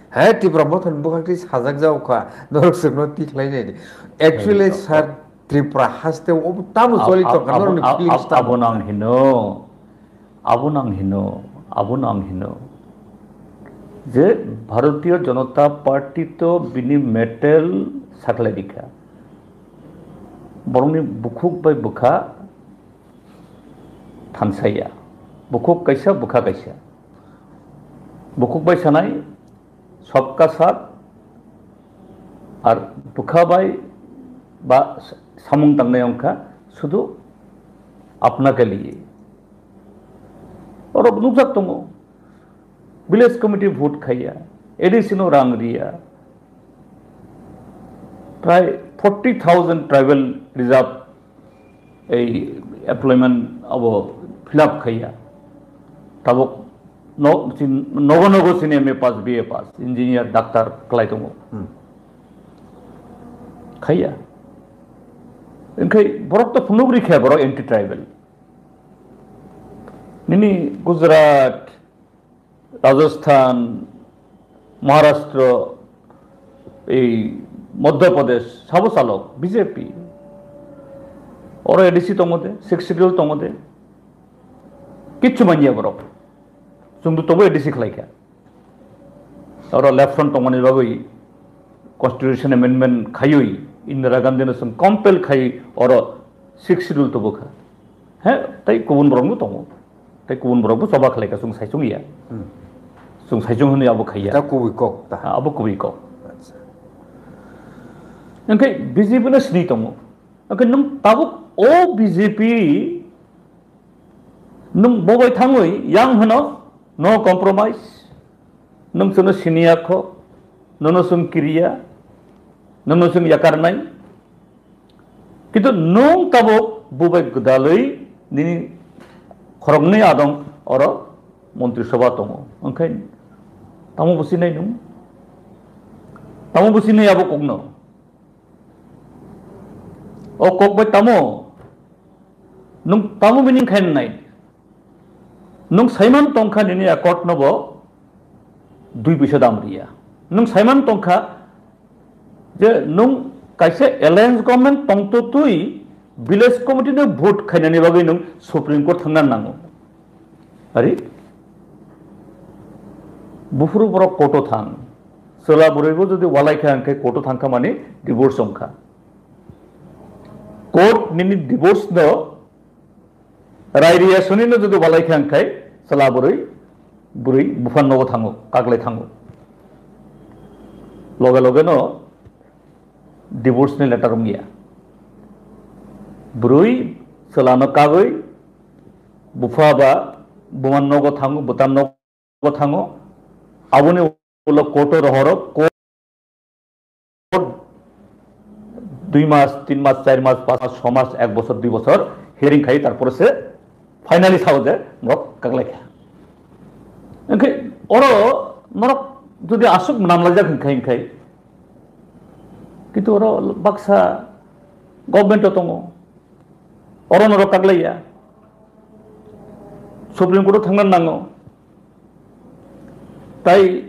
Hai, Tipra Motha ni bwkhak twi sajak jao kha, norok chwngno tikhlai nai di. Actually, Hai, sir, Tripura haste o tamo Ab-, choli ab-, tong kha, abo, norokni ab-, feelings ab-, tamo? Abo nang hino, abo nang hino, abo nang hino. Je Bharatiya Janata Party to bini metal saklai dikha. Borokni bukhuk bai bwkha thansaya. Bukhuk kaisa, bwkha kaisa. Bukhuk bai sanai, sabka saath, ar bwkha bai ba samung tangnai wngkha, sudu apna ke liye. Oro nukjak tongo, village committee vote khaiya, A D C no rang riya, prai forty thousand tribal reserve ei employment abo fill up khaiya. Tabuk no-, chin-, nogo nogo chini M A pass, B A pass, engineer, doctor kwlai tongo. Hmm. Khaiya. Engkhai borok to phunuk rikha borok anti tribal. Nini Gujarat, Rajasthan, Maharashtra, ei Madhya Pradesh, sabo chalok B J P. Oro A D C tongo de, Sixth Schedule tongo de. Kichu manya borok. Chwngbo tongo A D C khlaikha. Oro left front tongmani bagwi constitution amendment khaiwi Indira Gandhi no chwng compel khai oro Sixth Schedule tubukha. He, tei kubun borokbo tongo. Tei kubun borokbo choba khlaikha, chwng saichung ya. Hmm. Chwng saichung hwnwi abo khaiya. Ta kubui kok ta. Ah, abo kubui kok. Acha. Hwnkhe B J P no sini tongo. Hwnkhe nwng tabuk o B J P nwng bobai thangwi yang hwno, no compromise. Nwng chwngno siniya kho, nono chwng kiriya, nono chwng yakarnai. Kintu nwng tabuk bubai gwdalwi nini khoroknwi adong oro montri sabha tongo. Onkhe tamo businai nwng? Tamo businai abo kokno? O kok bai tamo? Nwng tamo meaning khainai? Nwng saiman tongkha nini accord no bo dui puisa dam riya. Nwng saiman tongkha je nwng kaisa alliance government tongtotwi village committee no vote khainani bagwi nwng Supreme Court thangna nango. Ari buphuru borok court o thang. Chwla bwrwi bo jodi walai kha hwnkhe court o thangkha mani divorce wngkha. Court nini divorce no Rai riya soni no jodi walai kha hwnkhe chwla bwrwi, bwrwi bupha nogo thango, kaglai thango. Loge loge no divorce ni letter wngya. Bwrwi chwla no kagwi bupha ba buma nogo thango, bwta nogo thango. Aboni ulo court o rohoro, court dui mas, tin mas, char mas, panch mas, soi mas, ek bochor, dui bochor hearing khai, tarpore se finally sao je norok kaglai kha. Hwnkhe oro norok jodi aswk namlaijak hwnkhe, hwnkhe kintu oro baksa government o tongo, oro norok kaglaiya, Supreme Court o thangna nango. Tai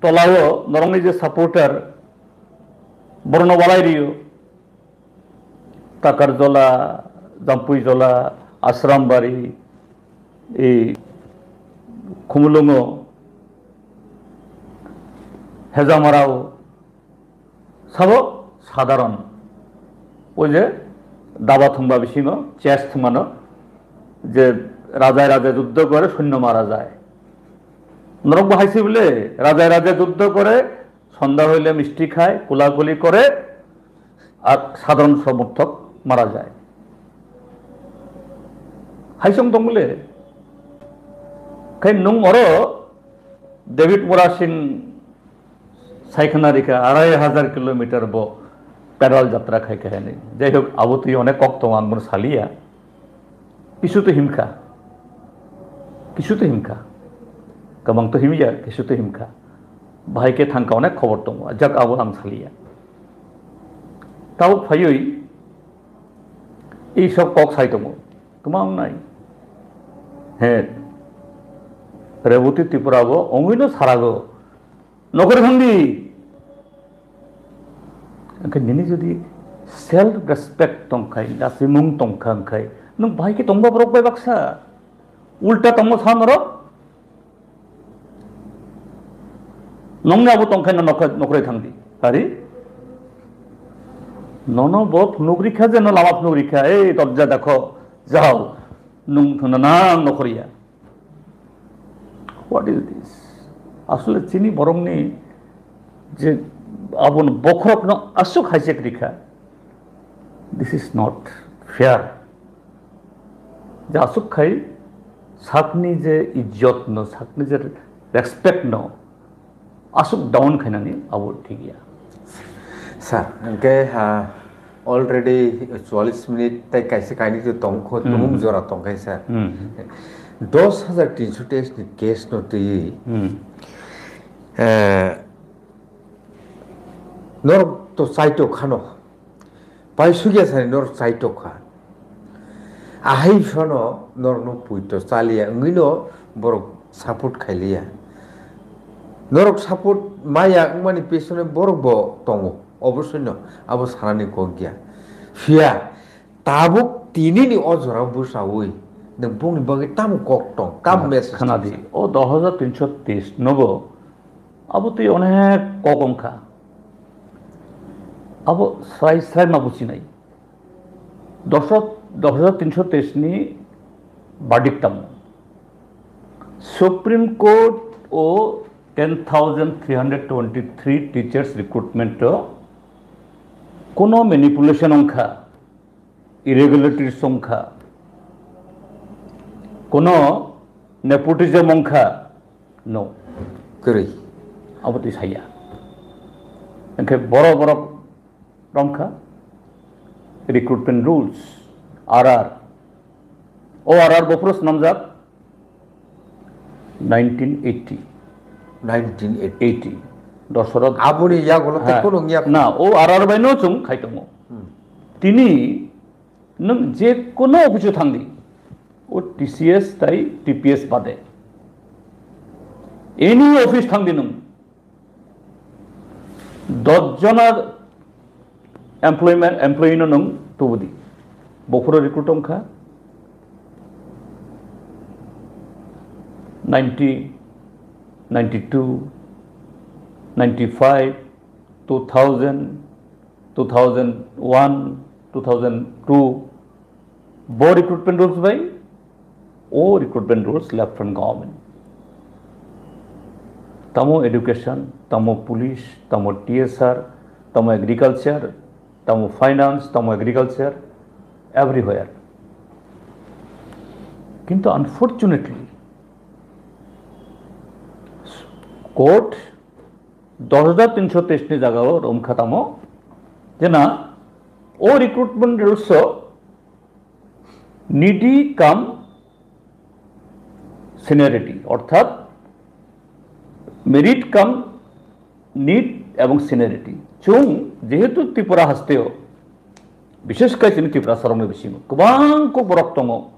tolao norokni je supporter, borokno walai rio. Takarjola, Jampuijola, Asrambari, ei Khumulwngo, Hejamarao, sabo sadharon. O je daba thwngba bisingo chess thwngmano je rajai rajai juddho gore, sainya mara jai. Norok bo hai se bole, rajai rajai juddho gore, সন্ধ্যা হইলে মিষ্টি খায়, কোলাকুলি করে, আর সাধারণ সমর্থক মারা যায়। Hai song tong bole, khai nwng oro David Murasing saikhna rikha, arai hajar kilometer bo pedal jatra khai khai hinwi. Jai hok, abo twi onek kok tongo, ang bono saliya. Kisu to himkha. Kisu to himkha. Kwbang to himya, kisu to himkha. Bahai khe thangkha onek khobor tongo. Jak abo ang saliya. Tabuk phaiwi ei sob kok sai tongo. Kwbang nai. He. Reboti Tripura bo ongwi no sarago. Nokore thangdi. Angkhe nini jodi self respect tongkhai, dasimung tongkha angkhai, nwng bahai khe tongba borok bai baksa. Ulta tongmo sa norok. Nongni abo tongkhai no nokha-, nokre thangdi. Ari? Nono bo phunuk rikha je no lama phunuk rikha. Ei, dorja dakho, jao. Nwng thwngna nang nokhorya. What is this? Asole chini borokni je aboni bokhorokno aswk hijack rikha. This is not fair. Je aswk khai sakni je ijjot no, sakni je respect no, aswk down khainani abo thik ya. Sir, hwnkhe, ha, already chwallis minute tai kaisa kainwi tongkho, hmm, tumung jora tongkha, sir. Hmm. Dos hajar tinsho teis ni case no twiwi, hmm, eh, norok to chaitok khano. Paisukya sani norok chaitok kha. Ahai phano norokno puito chaliya wngwino borok support khailiya. Norok support maya wngmani pesone borok bo tongo. Obosoino abo sanani kok ya. Phiya tabuk tinini o jora bwsawi nwng bongni bagwi tamo kok tong, kam message khana di. O dos hajar tinsho teis nobo abo twi onek kok wngkha. Abo srai srai ma buchinai. Doso, dos hajar tinsho teis ni verdict tamo. Supreme Court o ten thousand three hundred twenty-three teachers recruitment o kono manipulation wngkha, irregularities wngkha, kono nepotism wngkha, no. Kwrwi. Abo twi saya. Hwnkhe borok borok romkha recruitment rules, R R. O R R bophuru swnamjak nineteen eighty. Nineteen eighty. Eighty. Doshorok. Aboni yagulo tei, ha, kono wngya. Na, o R R bai no chwng khai tongo. Hmm. Tini nwng je kono office o thangdi, o T C S tai T P S bade. Any office thangdi nwng, dos jona employment, employee no nwng tubudi. Bophuru recruit wngkha ninety, ninety-two, ninety-five, two thousand, two thousand one, two thousand two, bo recruitment rules bai, o recruitment rules left from government. Tamo education, tamo police, tamo T S R, tamo agriculture, tamo finance, tamo agriculture, everywhere. Kintu unfortunately, court dos hajar tinsho teis ni jagao romkha tamo, jena o recruitment rules o needy cum seniority, orthat merit cum need ebong seniority. Chwng jehetu Tripura hasteo, bishesh kore chini Tripura sarokni bisingo kwbang kok borok tongo,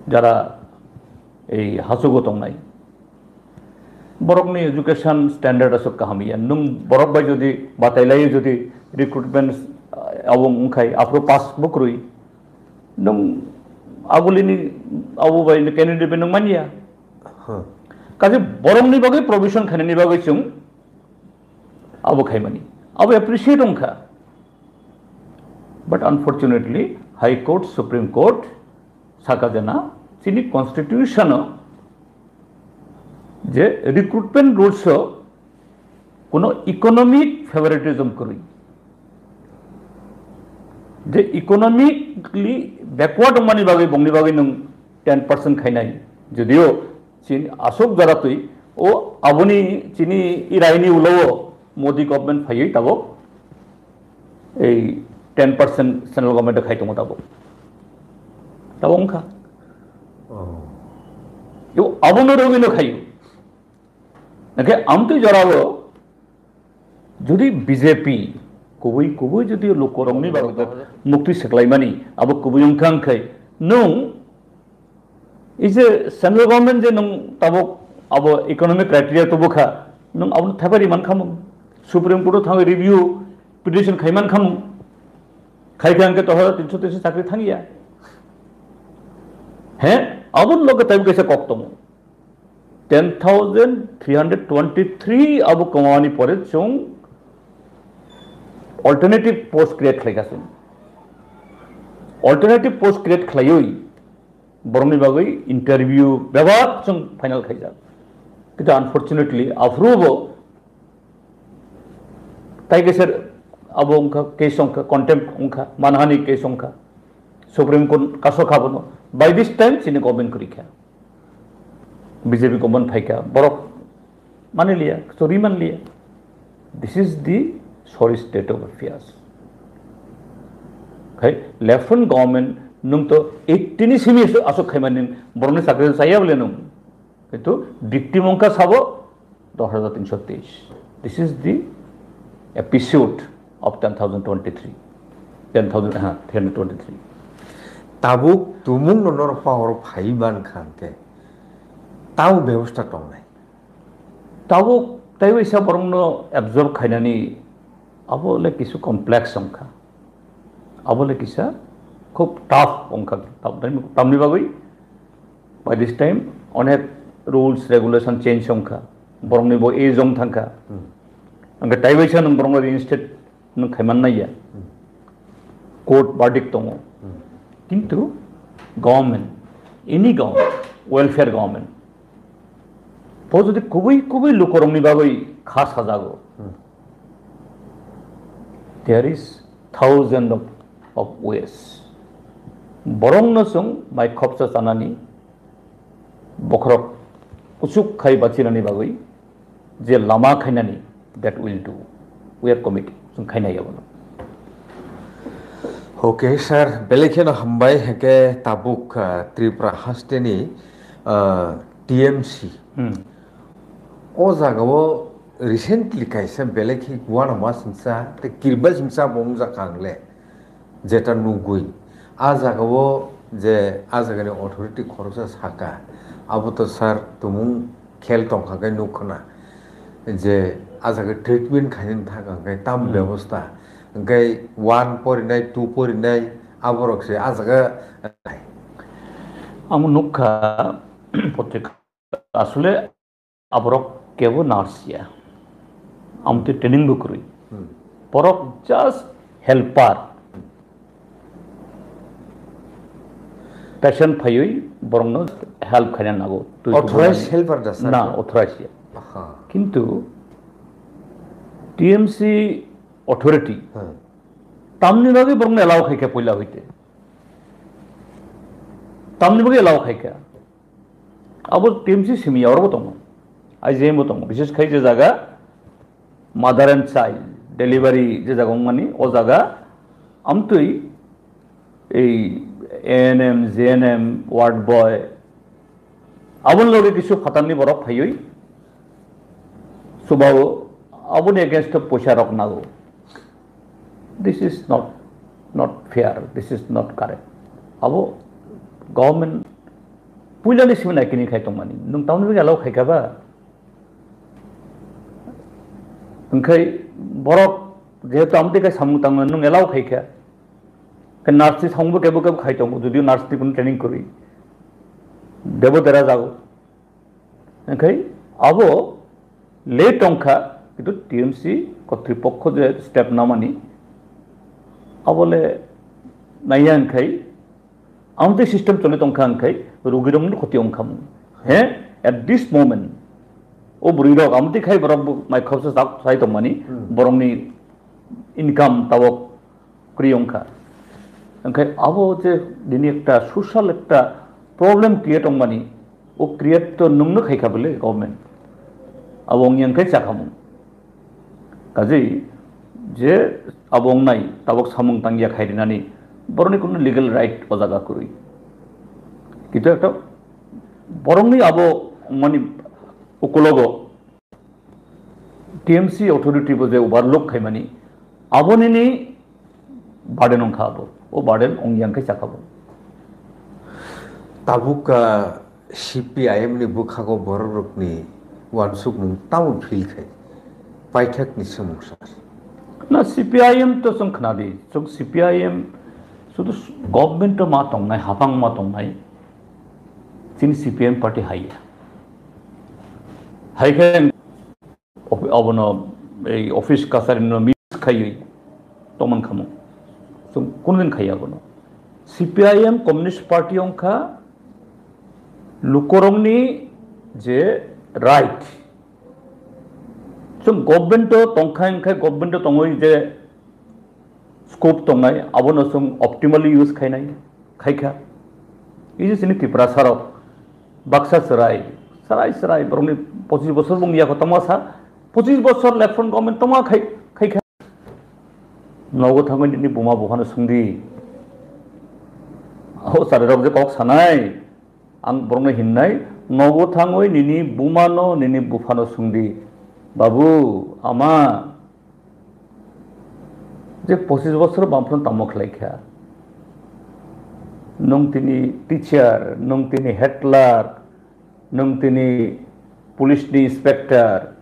jara ei hachugo tongnai. Borokni education standard aswk kaham ya. Nwng borok bai jodi batai lai jodi recruitment, ah, abo wngkhai aphuru pass bo kwrwi. Nwng agulini abo bai candidate bai nwng manya. Huh. Kaje borokni bagwi provision khainani bagwi chwng abo khaimani. Abo appreciate wngkha. But unfortunately, High Court, Supreme Court saka jana chini constitution o je recruitment rules o kono economic favoritism kwrwi. Je economically backward wngmani bagwi bongni bagwi nwng ten percent khainai. Judio chini aswk jora twi o aboni chini iraini ulo o Modi government phaiwi tabuk ei ten percent central government khai tongo tabuk. Tabuk wngkha. Oh. Yo, abono rwgwino khaio. Hwnkhe amtwi jorao jodi B J P kubui kubui jodi lukurokni bagwi muktwi swklaimani abo kubui wngkha hwnkhe nwng Is a central government je nwng tabuk abo economic criteria tubu kha, nwng abono thaipai ri man kha mung. Supreme Court o thangwi review petition khai man kha mung. Khai kha hwnkhe tohoro tinso tinso chakri thangya. He? Aboni loge taibo kaisa kok tongo. Ten thousand three hundred twenty-three abo kwmani pore chwng alternative post create khlai kha chwng. Alternative post create khlaiwi borokni bagwi interview bebak chwng final khaijak. Kintu unfortunately, aphuru bo tai kaisa abo wngkha, case wngkha, contempt wngkha, manhani case wngkha, Supreme Court kasokha bono. By this time, chini government kwrwi kha, B J P government phaikha, borok manliya, chori manliya. This is the sorry state of affairs. Khai, left front government, nwng to eighty ni simi aswk khaimani, borokni chakri chaya bole nwng. Kintu victim wngkha sabo dos hajar tinso teis. This is the episode of ten thousand twenty-three. Ten thousand, ha, three hundred twenty-three. Tabuk tumung no norok power phai man kha hwnkhe, tamo bebosta tongnai. Tabuk taibo isa borokno absorb khainani abo le kisu complex wngkha. Abo le kisa khub tough wngkha. Tam-, tamni bagwi by this time onek rules regulation change wngkha. Borokni bo age wng thangkha. Hmm. Hwnkhe taibo isa nwng borokno reinstate nwng khaiman naiya. Hmm. Court verdict tongo. Hmm. Kintu government, any government, welfare government, bo jodi kubui kubui lukurokni bagwi kha sajago, hmm, there is thousand of, of ways. Borokno chwng mai khopsa chanani, bokhorok kuchuk khai bachinani bagwi je lama khainani, that will do. We are committed. Chwng khainai abono. Okay, sir. Belai kheno hambai, hwnkhe tabuk, ah, Tripura hasteni, ah, T M C. Hmm. O jagao recently kaisa belai khe uanama singsa, tei kiribel singsa bo wngjakha ang le. Jeta nugwi, a jagao je a jagani authority khoroksa saka, abo to sir tumung khel tongkha khe nukkhwna je a jaga treatment khainani thangkha hwnkhe tam, hmm, bebosta, hwnkhe one porinai, two porinai, aborok se a jaga. Ang nukha, potrika, asole aborok kebo nurse ya. Amtwi training bo kwrwi. Hmm. Borok just helper. Patient phaiwi borokno help khaina nago. Twi authorized kubunani helper da, sir? Na, authorized ya. Aha. Kintu T M C authority, hmm, tamni bagwi borokno allow khaikha poila hoite. Tamni bagwi allow khaikha. Abo T M C simi ya, oro bo tongo. I G M bo tongo. Bishes khai je jaga mother and child delivery je jaga wngmani, o jaga amtwi ei A N M, G N M, ward boy, aboni loge kisu phatarni borok phaiwi chubao, aboni against o poisa rok nago. This is not, not fair, this is not correct. Abo government puilani simi naikini khai tongmani. Nwng tamni bagwi allow khaikha ba? Hwnkhe borok jehetu amtwi khai samung tangmani nwng allow khaikha. Khe nurse ni samung bo kebo kebo khai tongo, judio nurse ni kunu training kwrwi. Debo dera jago. Hwnkhe abo le tongkha, kintu T M C kotripokho je step namani, abo le naiya hwnkhe, amtwi system choli tongkha hwnkhe, rugirokno khoti wngkha mung. He, at this moment, o bwrwirok amtwi khai borok bo mai khoroksa chak sai tongmani, hmm, borokni income tabok kwrwi wngkha. Hwnkhe abo je nini ekta social ekta problem create wngmani, o create to nwngno khaikha bwle government. Abo wngya hwnkhe chakhamung. Kaje je abo wngnai tabok samung tangya khai rinani, borokni kunu legal right o jaga kwrwi. Kintu ekta borokni abo wngmani ukulogo T M C authority bo je overlook khaimani, abo nini burden wngkha abo. O burden wngya hwnkhe chakha bo. Tabuk, ah, C P I M ni bwkhago borok rokni uansukmung tamo phil khai paithakni swmung sar. Na C P I M to chwng khna di, chwng C P I M sudu government o ma tongnai, hapang ma tongnai, chini C P I M party hai ya. Hai khe Of-, abono ei office kasari no miss khaiwi tongman khamu. Chwng kunudin khaiya abono. C P I M Communist Party wngkha lukorokni je right. Chwng government o tongkha, wngkha government o tongwi je scope tongnai, abono chwng optimally use khainai, khaikha. Iji chini Tiprasa rok baksa chwrai, chwrai, chwrai, borokni pochis bosor bung yakho tamo sa, pochis bosor left front government tamo khai, khaikha. Nogo thangwi nini buma buphano swngdi. O chwrai rok je kok sanai, ang borokno hinnai, nogo thangwi nini bumano, nini buphano swngdi. Babu, ama, je pochis bosor bamphano tamo khlai kha. Nwng tini teacher, nwng tini head clerk, nwng tini police ni inspector,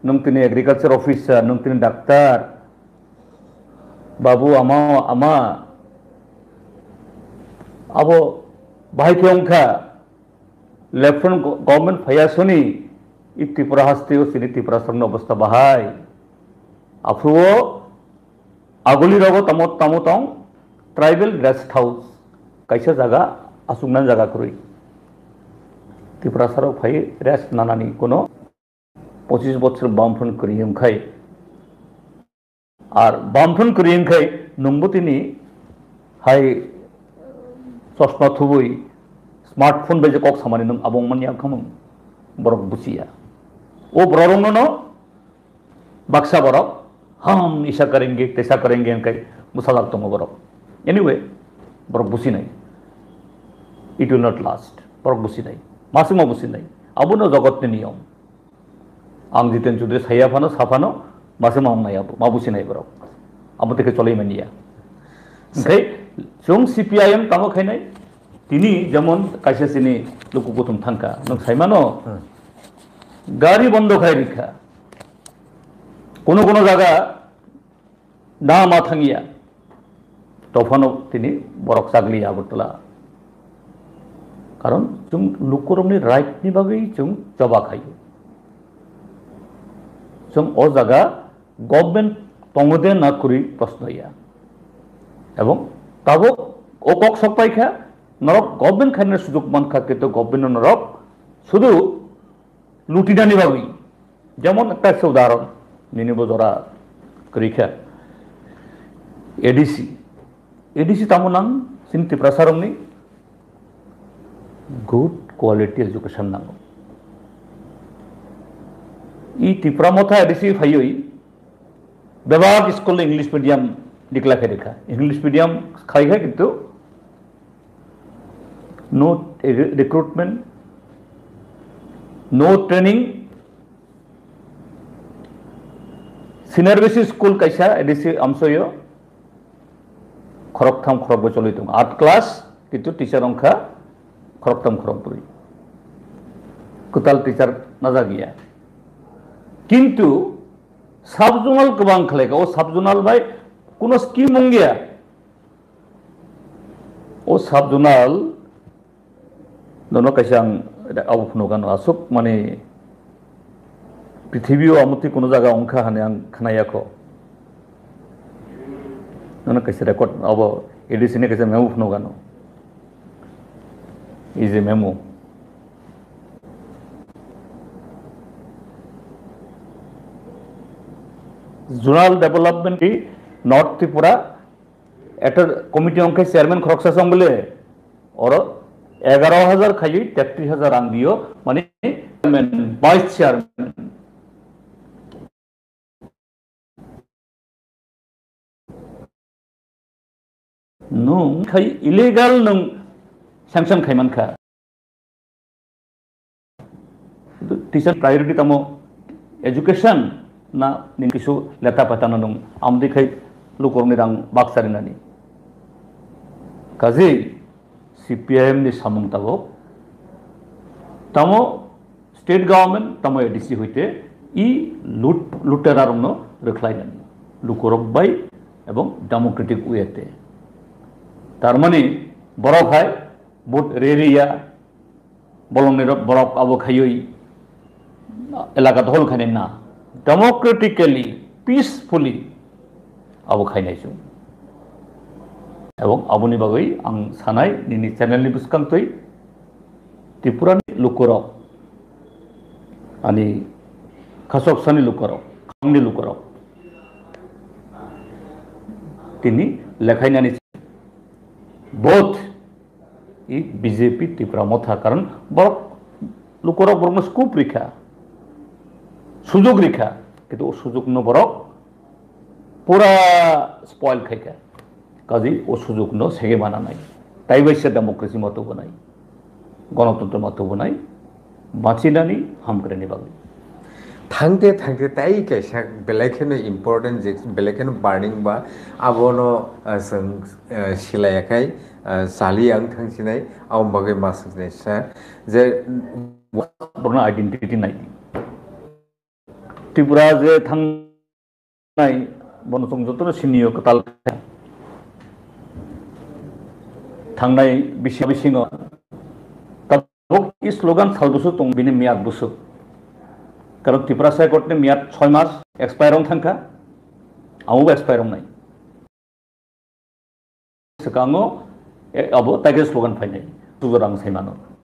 nwng tini agriculture officer, nwng tini doctor. Babu, ama, ama, abo bahai khe wngkha. Left front go-, government phaiya soni, i Tripura haste o chini Tripura songni obostha bahai. Aphuru o aguli rogo tamo, tamo tong tribal rest house, kaisa jaga, asuknani jaga kwrwi. Tripura sarok phai rest nanani kono pochis bochor bamphano kwrwi wngkhai. Ar bamphano kwrwi wngkhai nwngbo tini hai chosma thubui smartphone bai je kok samani nwng abo wngmani yakhamung borok buchiya. O borok rokno no baksa borok ham isa karenge tesa karenge wngkhai bwsajak tongo borok. Anyway, borok buchinai. It will not last. Borok buchinai. Masima buchinai. Abono jogotni niyom. Ang Jiten Chaudhary saya phano, sa phano, mase ma wngnai abo, ma businai borok. Abo teke cholai mani ya. Hwnkhe chwng C P I M tamo khainai, tini jemon kaisa chini luku kuthum thangkha, nwng saimano, Hmm. gari bondo khai rikha. Kono kono jaga na ma thangya. Tophano tini borok chagli Agartala. Karon chwng lukurokni right ni bagwi chwng choba khaio. Chwng o jaga government tongo de na kwrwi proshno ya. Ebong tabuk o kok sok pai kha, norok government khaina sujok man kha, kintu government no norok sudu lutinani bagwi. Jemon ekta se udahoron, nini bo jora kwrwi kha A D C. A D C tamo nang, chini Tiprasa rokni good quality education nango. I Tipra Motha A D C phaiwi bebak school English medium declare khai rikha. English medium khai kha kintu no re-, recruitment, no training. Senior basic school kaisa A D C amsoyo khoroktham khorokbrwi choli tongo. Art class, kintu teacher wngkha khoroktham khorokbrwi. Kwtal teacher najagya. Kintu sub-zonal kwbang khlaikha. O sub-zonal bai kuno scheme wngya. O sub-zonal nono kaisa ang abo phunukgano aswk mani prithibi o amotwi kuno jaga wngkha hwnwi ang khnayakho. Nono kaisa record abo A D C ni kaisa memo phunukgano. Is a memo. Zonal development ki North Tripura Ekta committee wngkhe chairman khoroksa se wng bole, oro egaroh hajar khaiwi tektrish hajar rang dio, mane chairman, vice chairman. Nwng khai illegal nwng sanction khai mankha. Teacher priority tamo education na nini kisu leta peta no nung amdi khai lukurokni rang baksa rinani. Kazi C P I M ni samung tabok Tamo state government, tamo A D C hoite i lut-, lutera rokno rwkhlainani lukurok bai ebong democratic way te. Tar mani borok hai vote ririya, bolongni rok borok abo khaiwi elaka dohol khainai na, democratically, peacefully abo khainai chwng. Ebong aboni bagwi ang sanai nini channel ni bwskang twi Tripura ni lukurok, ani khasok sani lukurok, khangni lukurok tini lekhainani vote i B J P Tipra Motha, karon borok lukurok borokno scope rikha, sujog rikha, kintu o sujogno borok pura spoil khaikha. Kaji o sujogno sege mana nai. Tai bai se democracy ma tubunai, gonotontro ma tubunai, bachinani hamkrai ni bagwi. Thangte thangte tai kaisa belai kheno important je, belai kheno burning ba, abono, ah, chwng, ah, silaiya khai, ah, chali ang thangsinai, aboni bagwi ma swknai sa je borokno identity nai di. Tripura je thangnai, bono chwng jotono siniyo kwtal kha. Thangnai bisi bisingo tabuk i slogan sal bwswk tong, bini miyat bwswk. Karon Tiprasa Accord ni miyat soi mas expire wng thangkha, amo bo expire wngnai. Swkango, e, abo taikhe slogan phainai, sugo rang sai mano.